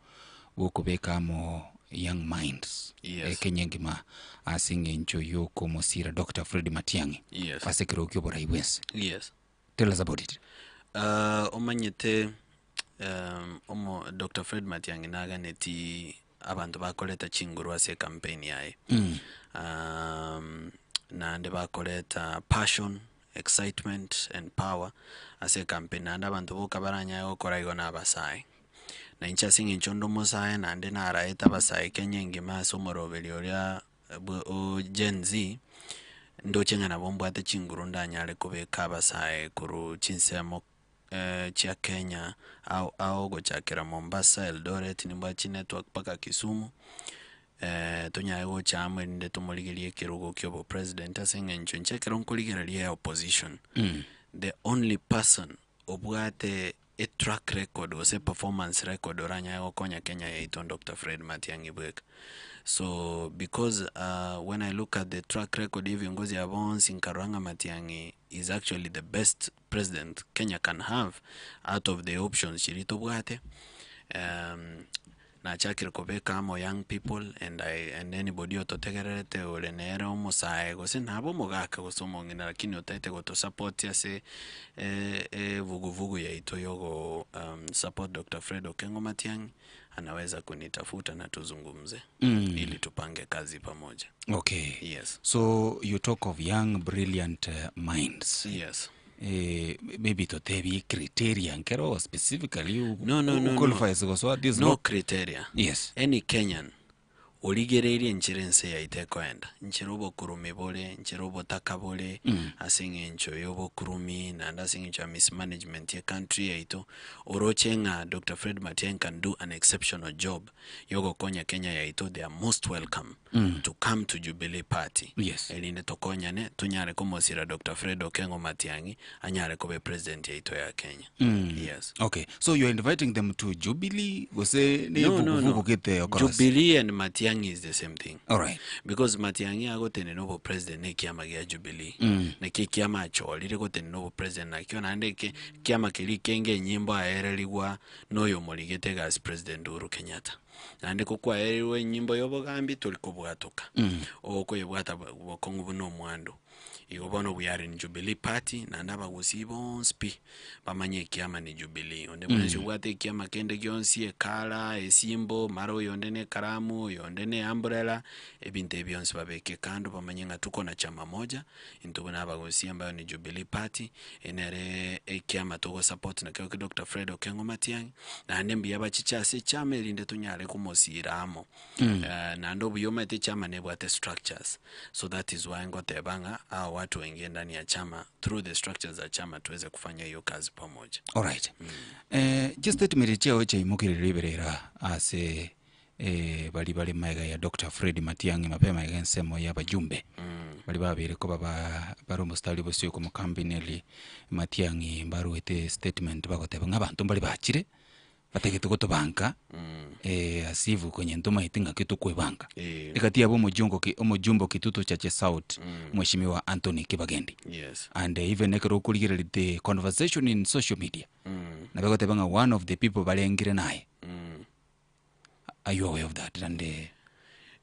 bw'okobeka amo young minds Yes. eh, Kenya engima ase eng'encho yokomosira Doctor Fred Matiang'i Yes. ase ekerogo kia oborai bwense. Yes. Tell us about it. Uh, omanyete um, omo Dr. Fred Matiang'i naganeti abanto bakoreta chinguru ase ecampaign yaye. Um, naende bakoreta passion, excitement and power ase ecampaign naende abanto boka baranyare gokora igo na abasae. Na inche ase eng'encho onde omosae naende naraete abasae Kenya engima ase omoroberi oria bwe o Gen Z, ndoche ng'a nabo mbwate chinguru ndanyare kobeka abasae korwa chinsemo chia Kenya ao ao gochakera Mombasa, Eldoret nimbwate chinetwork mpaka Kisumu, tonyare gocha amo erinde tomorigerie ekerogo kia obopresident ase eng'encho inche ekero nkorigereria opposition, the only person obwate etrack record gose eperformance record oranyare gokonya Kenya yaito Doctor Fred Matiang'i bweka. So because when I look at the track record ya ebiongozi aba bonsi nkarora ng'a Matiang'i is actually the best president Kenya can have out of the options chiria tobwate, nachakire kobeka amo young people and I and anybody ototegererete ore nere omosae gose nabe omogaka gose omong'ina lakini otaete gotosupport ase evuguvugu yaito yogo support Doctor Fred Okengo Matiang'i anaweza kunitafuta na tuzungumze ili tupange kazi pamoja. Okay. Yes. So you talk of young brilliant minds. Yes. Eh, maybe totebi criteria nkero specifically No, no, no, no. qualifies gosoa this No law. criteria. Yes. Any Kenyan Origereirie enchera ense yaito ekoenda, enchera obokurumi bore, enchera obotaka bore, ase eng'encho y'obokurumi naende ase eng'encho ya mismanagement ye country yaito, oroche ng'a Doctor Fred Matiang'i can do an exceptional job yogokonya Kenya yaito, they are most welcome to come to Jubilee Party. Yes. Erinde tokonyane, tonyare komosira Doctor Fred Okengo Matiang'i, anyare koba epresident yaito ya Kenya. Yes. Okay, so you are inviting them to Jubilee gose ne No, no, no. evuguvugu gete okorosia? Jubilee and Matiang'i is the same thing. Alright. Because Matiang'i agotenena obopresident na ekiama gia Jubilee. Naki ekiama achorire gotenena obopresident nakio naende eke ekiama keria kenge enyimbo aererigwa na oyomorigete egasi President Uhuru Kenyatta. Naende kokwaererigwa enyimbo ya obogambi tori kobwatoka. Okoyebwata bokong'u buna omwando. Igo bono we are in Jubilee party naende abagusii bonsi pi bamanye ekiama ni Jubilee. Onde bwensi obwate ekiama kende gionsi ekara, esimbo, mara oyonde na ekaramu, oyonde na eumbrella, ebinto ebi bionsi babeke kando bamanye ng'a tuko na chama moja, intwe buna abagusii ambayo ni Jubilee party, eye nere ekiama togosupport nakio ki Doctor Fred Okengo Matiang'i, naende mbuya bachiche ase echama erinde tonyare komosira amo. Naende obuya omanyete echama nebwate structures. So that is why ngoteba ng'a hawa watu waingie ndani ya chama through the structures za chama tuweze kufanya hiyo kazi pamoja. Alright. Eh, chistatement chiao chiaimokerire riberera ase eh, bari bare maega ya Dr. Fred Matiang'i mapema iga ensemo ya abajumbe bari babeire koba ba bare omostari bosio komokambineri Matiang'i mbaruete statement bagoteba ng'a abanto mbare bachire Batagete gotobanka as if konya ntomaeti ng'aki tokwebanga. Egati yabo omojungo ki omojumbe o Kitutu Chache South, Mheshimiwa Anthony Kibagendi. Yes. And even ekero okorigereria the conversation in social media, nabo egoteba ng'a one of the people barengire naye. Are you aware of that? And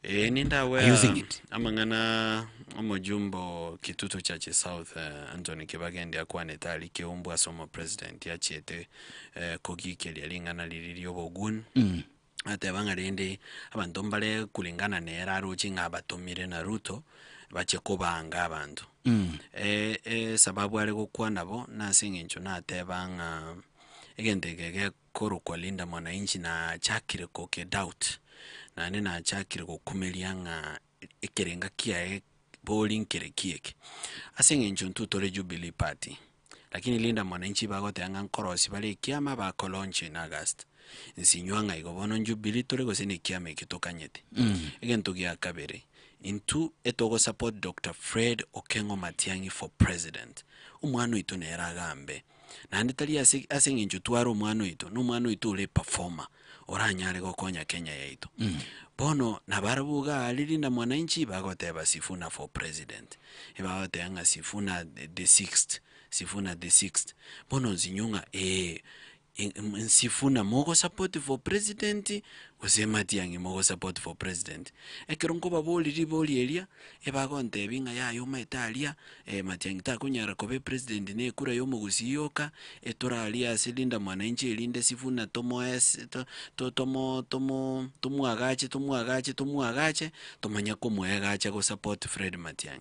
Ee, ninde are you using aware it? amang'ana omojumbe o Kitutu Chache South eh, Anthony Kibagendi akwanete aria Keumbu ase omopresident achiete eh, kogikeria ring'ana riria ri'obogun ateba ng'a rende abanto mbare kulingana nere aroche ng'a abatomire na Ruto bache kobanga abanto. Esababu are gokwana bo nase eng'encho nateba ng'a egento eke gekorokwa Linda Mwananchi nachakire koke doubt, naende nachakire gokumeria ng'a ekerenga kiaye bori nkere ki eke. Ase eng'encho intwe tore Jubilee Party, lakini Linda Mwananchi bagoteba ng'a nkorosia bare ekiama bako launch in August. Nsinywa ng'a igo bono Jubilee tore gose na ekiama ekio tokanyete. Egento gia kabere, intwe etogo support Doctor Fred Okengo Matiang'i for president, omwana oito nere agambe. Naende tari ase ase eng'encho tware omwana oito, na omwana oito ore eperformer, oranyare gokonya Kenya yaito. Bono nabarabwo iga aria Linda Mwananchi bagoteba Sifuna for president, ebagoteba ng'a Sifuna the sixth, Sifuna the sixth. Bono nsinyo ng'a eh, Sifuna mogosupport for president gose Matiang'i mogosupport for president? Ekero nkobaboria ribori eria, ebagontebia ng'a yaya omanyete aria Matiang'i takonyara koba epresident na ekura ya omogusii yoka, etorarie ase Linda Mwananchi erinde Sifuna tomoe ase to- to- tomo tomo tomwagache tomwagache tomwagache, tomanye komoegacha gosupport Fred Matiang'i.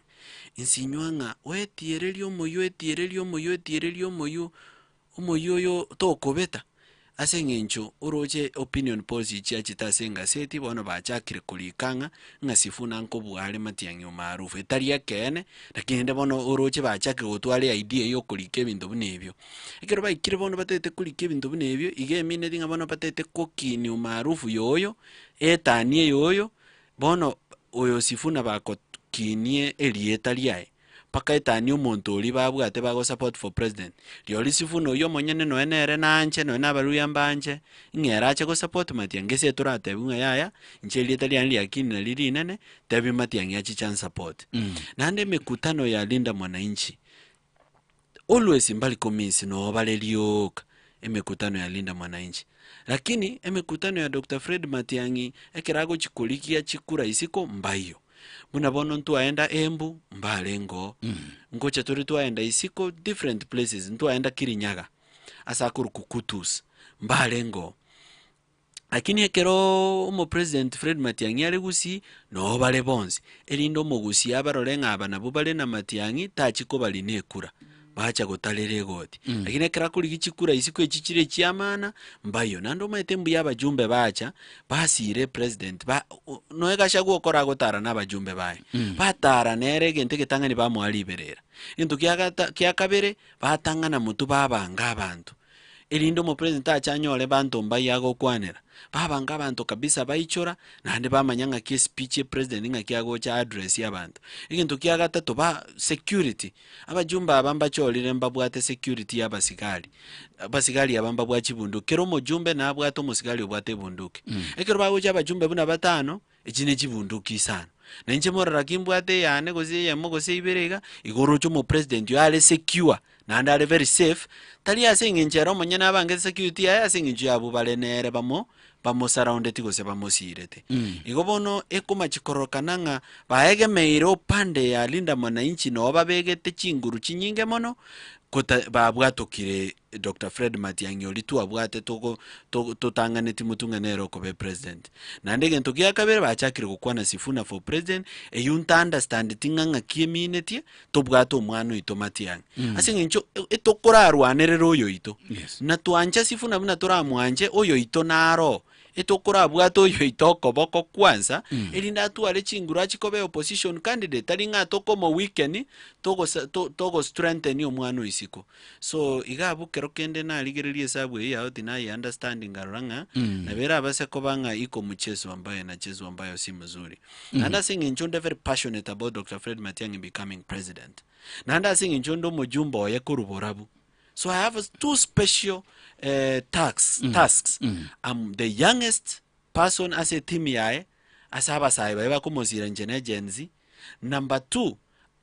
Insinywa ng'a oetiererie omoyio oetiererie omoyio oetiererie omoyio. Omoyio oyo tokobeta, ase eng'encho oroche opinion polls chiachete ase engaseti, bono bachakire korika ng'a ng'a Sifuna nkobua are Matiang'i umaarufu, etari ekeene, lakini rende bono oroche bachakire gotwara eidea ya okorika ebinto buna ebio. Ekero baikire bono batagete korika ebinto buna ebio, iga emineti ng'a bono batagete kokinia umaarufu ya oyo, etanie ya oyo, bono oyo Sifuna bakokinie erieta riaye. Mpaka etani omonto oria babwate bago support for president, rirorio Sifuna oyio omonyene nonya nere nanche nonya na abaruya mbanche, ng'a ere ache go support Matiang'i gese toratebiwe ng'a yaya, inche erieta riane riakini nari rinene, tebia Matiang'i achiche ansupport. Naende emekutano ya Linda Mwananchi, always mbari komiss noo bare rioka emekutano ya Linda Mwananchi. Lakini emekutano ya Doctor Fred Matiang'i ekero agochi korigia chikura isiko mbaiyo. Buna bono ntwaenda Embu, mbarenge oo, ngocha tore twaenda isiko different places, ntwaenda Kirinyaga, ase akorokwa Kutus, mbarenge oo. Lakini ekeroooo omopresident Fred Matiang'i are gusii, noo bare bonsi, erinde omogusii abarore ng'a aba nabwo bare na Matiang'i, tachia kobarina ekura. bacha gotarera egoti. Lakini ekero akorigia chikura isiko echi chire echiamana, mbayio. Naende omanyete mbuya abajumbe bacha, basire epresident ba o- noe Gachagua okora agotara na abajumbe baye. Batara nere egento egetang'ani bamoa riberera. Egento kia gata kia kabere, batang'ana motwe babanga abanto. Erinde omopresident ache anyore banto mbayio agokwanera. Babanga abanto kabisa baichora, naende bamanya ng'aki espeech ya epresident ng'aki agocha aaddress abanto. Egento kia gatato ba security, abajumbe aba mbachorire mbabwate security ya abasigari, abasigari aba mbabwate chibunduki, kera omojumbe nabwate omosigari obwate ebunduki. Ekero bagocha abajumbe buna batano, Echi ne chibunduki isano. Na inche morora ki mbwate eyane gose eyemo gose ibere iga, igo oroche omopresident oyo are secure, naende are very safe, tari ase eng'encho ere omonyene abangete security yaye ase eng'encho y'abwo bare nere bamo bamosurroundeti gose bamosiirete. Igo bono ekomachi kororokana ng'a baegemeire upande ya Linda Mwananchi noo babegete chinguru chinyinge mono, kota babwatokire Doctor Fred Matiang'i oria twabwate togo to totang'aneti motwe ng'a nere okoba epresident. Naende egento gia kabere bachakire gokwana Sifuna for president, eywo nta understandeti ng'a ng'aki eminetie, tobwate omwana oito Matiang'i. Ase eng'encho e- etokorarwanerera oyoito, Yes. na twancha Sifuna buna toramwanche, oyoito naro, etokorabwate oyoito okoboko kwansa, erinde atware chinguru achie koba eopposition candidate, tari ng'a tokomo weaken, togosa to togo strengthen omwana o isiko. So, iga abwo kero kende narigereria esabu eyio yao tinaye understand nkarora ng'a nabo erabase koba ng'a iko mchezo ambayo inachezwa ambayo si mzuri. Naende ase eng'encho nde very passionate about Doctor Fred Matiang'i becoming president. Naende ase eng'encho nde omojumbe oye korwa borabu. So I have two special eh, tasks, tasks. I'm the youngest person ase etimu yaye, ase abasae baye bakomosira inche ne Gen Z. Number two,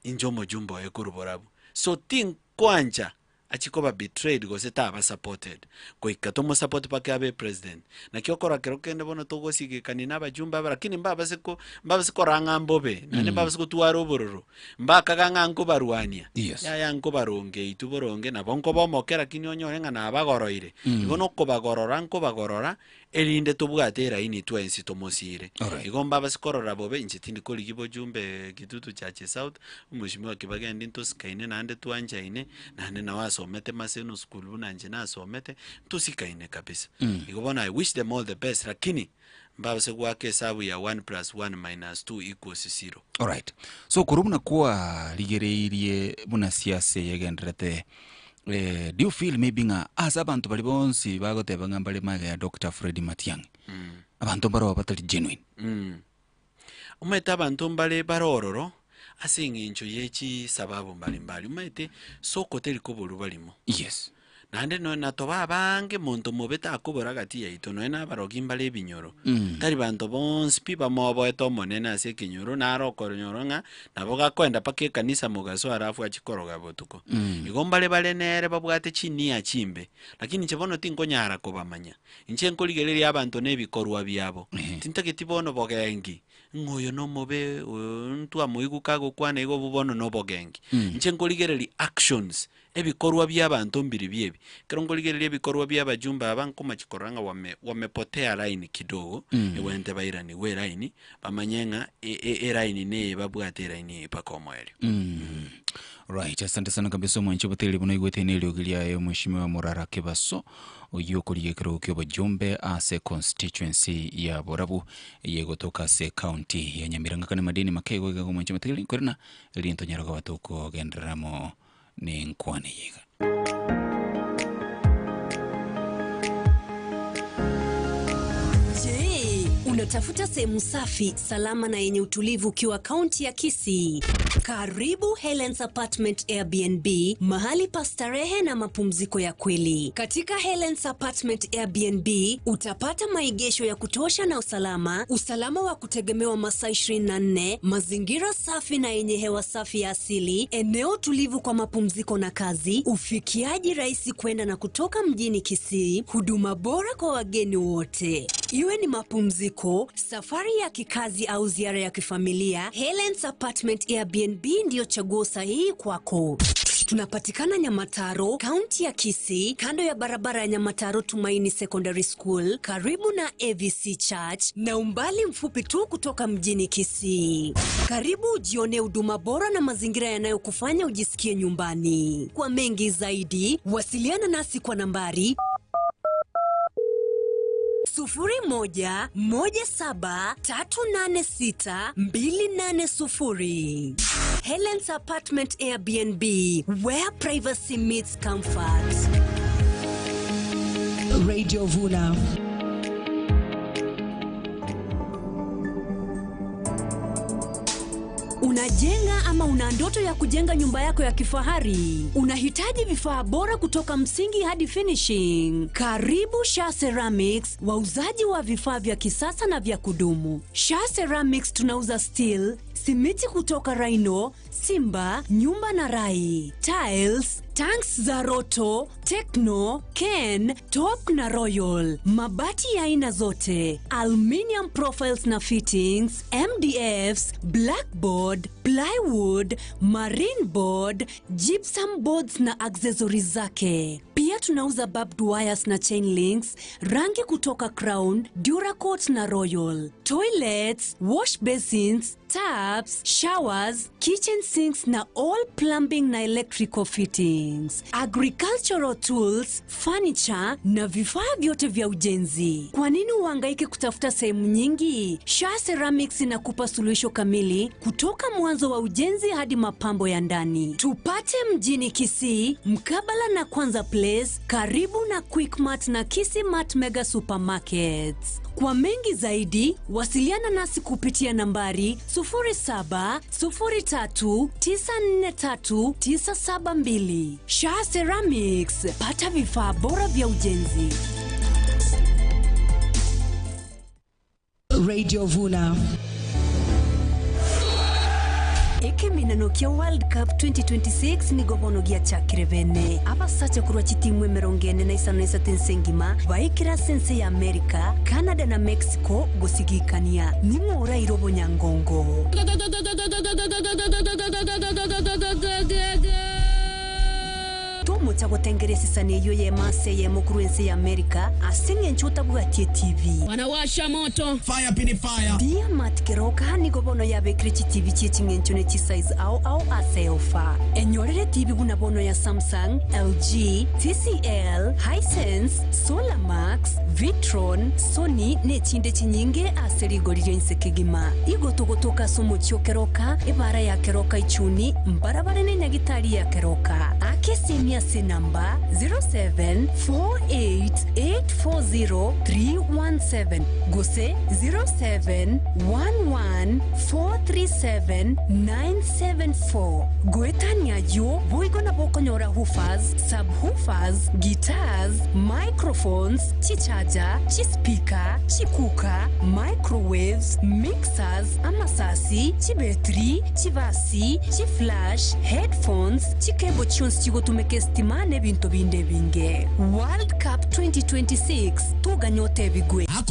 inche omojumbe oye korwa borabu. So tinkwancha achie koba betrayed gose taba supported. Goika tomosupport mpaka abe president. Naki okora kero kende bono togosigekania na abajumbe aba lakini mbabase ko mbabase korora ng'a mbobe, naende mbabase gotwara obororo. Mbakaga ng'a nkobarwania, Yes. yaya nkobaronge intwe boronge, nabo nkoba omoke lakini onyore ng'a nabagoroire. Igo nokobagorora nkobagorora, erinde tobwate eraini twensi tomosiire. Alright. Igo mbabase korora bobe, inche tindi korigia bojumbe Kitutu Church South, omweshimiwa Kibagendi ntosikaine naende twanchaine, naende nabo asomete Maseno School buna inche nasomete, ntosikaine kabisa. Igo bono I wish them all the best lakini, mbabase goaka esabu ya one plus one minus two equals zero. Alright. So korwa buna kwarigereirie buna siasa eye egendererete, eh, do you feel maybe ng'a ase abanto baria bonsi bagoteba ng'a mbare magega ya Doctor Freddy Matiang'i, abanto mbaroo batari genuine? Omanyete abanto mbare bare ororo, ase eng'encho ye chisababu mbari mbari, omanyete soko teri koborwa barimo. Yes. Naende nonya na tobe abange, monto mobe takobora gati yaito, nonya na abarogi mbare ebinyoro. Tari banto bonsi pi bamoboete Omonene ase ekenyoro, naro okonyora ng'a nabo gakoenda mpaka ekanisa mogaso alafu achie koroga botuko. Igo mbare bare nere babwate chinia chimbe, lakini inche bono tinkonyara kobamanya. Inche nkorigereria abanto na ebikorwa biabo. Tintageti bono bogengi, ng'a oyo nomobe, oyo ntwamoigwa kagokwana igo obwo bono nobogengi. Inche nkorigereria actions, Ebikorwa bi'abanto mbiribio ebi. Ekero nkorigereria ebikorwa bi'abajumbe aba, nkomachi korora ng'a wame, wamepotea line kidogo, egwenerete bairanigwe elaini, bamanye ng'a e- e- elaini neye babwate elaini eye mpaka omoerio. Right, asante sana kabisa omwanchi obotegereri buna oigwete na eriogi riaye omweshimiwa Morara Kebaso oyio okorigia ekerogo kia obojumbe ase constituency ya Borabu eye egotoka ase county ya Nyamira ngakane madini makeigo iga omwanchi omotegereri nkorena erinto nyara koba tokogenderera amo nenkwana eye iga. Je, unatafuta sehemu safi, salama na yenye utulivu ukiwa kaunti ya Kisii? Karibu Helen's Apartment Airbnb, mahali pa starehe na mapumziko ya kweli. Katika Helen's Apartment Airbnb utapata maegesho ya kutosha na usalama, usalama wa kutegemewa masaa 24, mazingira safi na yenye hewa safi ya asili, eneo tulivu kwa mapumziko na kazi, ufikiaji rahisi kwenda na kutoka mjini Kisii, huduma bora kwa wageni wote. Iwe ni mapumziko, safari ya kikazi au ziara ya kifamilia, Helen's Apartment Airbnb ndiyo chaguo sahihi kwako. Tunapatikana Nyamataro, kaunti ya Kisii, kando ya barabara ya Nyamataro Tumaini Secondary School, karibu na AVC Church na umbali mfupi tu kutoka mjini Kisii. Karibu ujione huduma bora na mazingira yanayokufanya ujisikie nyumbani. Kwa mengi zaidi, wasiliana nasi kwa nambari 0117386280. Helen's Apartment Airbnb, where privacy meets comfort. Radio Vuna. Unajenga ama una ndoto ya kujenga nyumba yako ya kifahari? Unahitaji vifaa bora kutoka msingi hadi finishing. Karibu Sha Ceramics, wauzaji wa vifaa vya kisasa na vya kudumu. Sha Ceramics tunauza steel, simiti kutoka Rhino, Simba, Nyumba na Rai, tiles, tanks za Roto, Tekno, Ken, Top na Royal, mabati ya aina zote, aluminium profiles na fittings, MDFs, blackboard, plywood, marine board, gypsum boards na accessories zake. Pia tunauza barbed wires na chain links, rangi kutoka Crown, Duracoat na Royal, toilets, wash basins, taps, showers, kitchen sinks na all plumbing na electrical fittings, agricultural tools, furniture na vifaa vyote vya ujenzi. Kwa nini uhangaike kutafuta sehemu nyingi? Sha Ceramics inakupa suluhisho kamili kutoka mwanzo wa ujenzi hadi mapambo ya ndani. Tupate mjini Kisii, mkabala na Kwanza Place, karibu na Quickmart na Kisii Mart Mega Supermarkets. Kwa mengi zaidi, wasiliana nasi kupitia nambari 0703943972. Sha Ceramics, pata vifaa bora vya ujenzi. Radio Vuna. Ekiminano kia World Cup 2026 nigo gia chakire bene abasacha kurwa chitimu emerongo ene na isano na isato ense engima baikira sense ya America, Canada na Mexico gosigikania ning'o oraire obonyangongo. Tomocha gotengera esisani eyo yemase eyemo korwa ense ya America ase eng'encho otabwatie TV. Wanawasha moto. Fire pini fire. Diamat keroka nigo bono yabekire chitibi chie ching'encho ne chisize ao ao ase ofa. Enyorere TV buna bono ya Samsung, LG, TCL, Hisense, Solarmax, Vitron, Sony ne chinde chinyinge ase rigori ria inse kegima. Igo togotoka ase omochie o keroka, ebara ya keroka ichuni, mbarabare ne nyagitari ya keroka. Ake simu ase namba 0748840317 gose 0711437974. Goetania yo boigo nabo okonyora woofers, subwoofers, guitars, microphones, chichaja, chispika, chikuka, microwaves, mixers, amasasi, chibetri, chibasi, chiflash, headphones, chikebo chionsi chigotumeka estima na ebinto binde ebinge. World Cup 2026 toganyota ebigwe.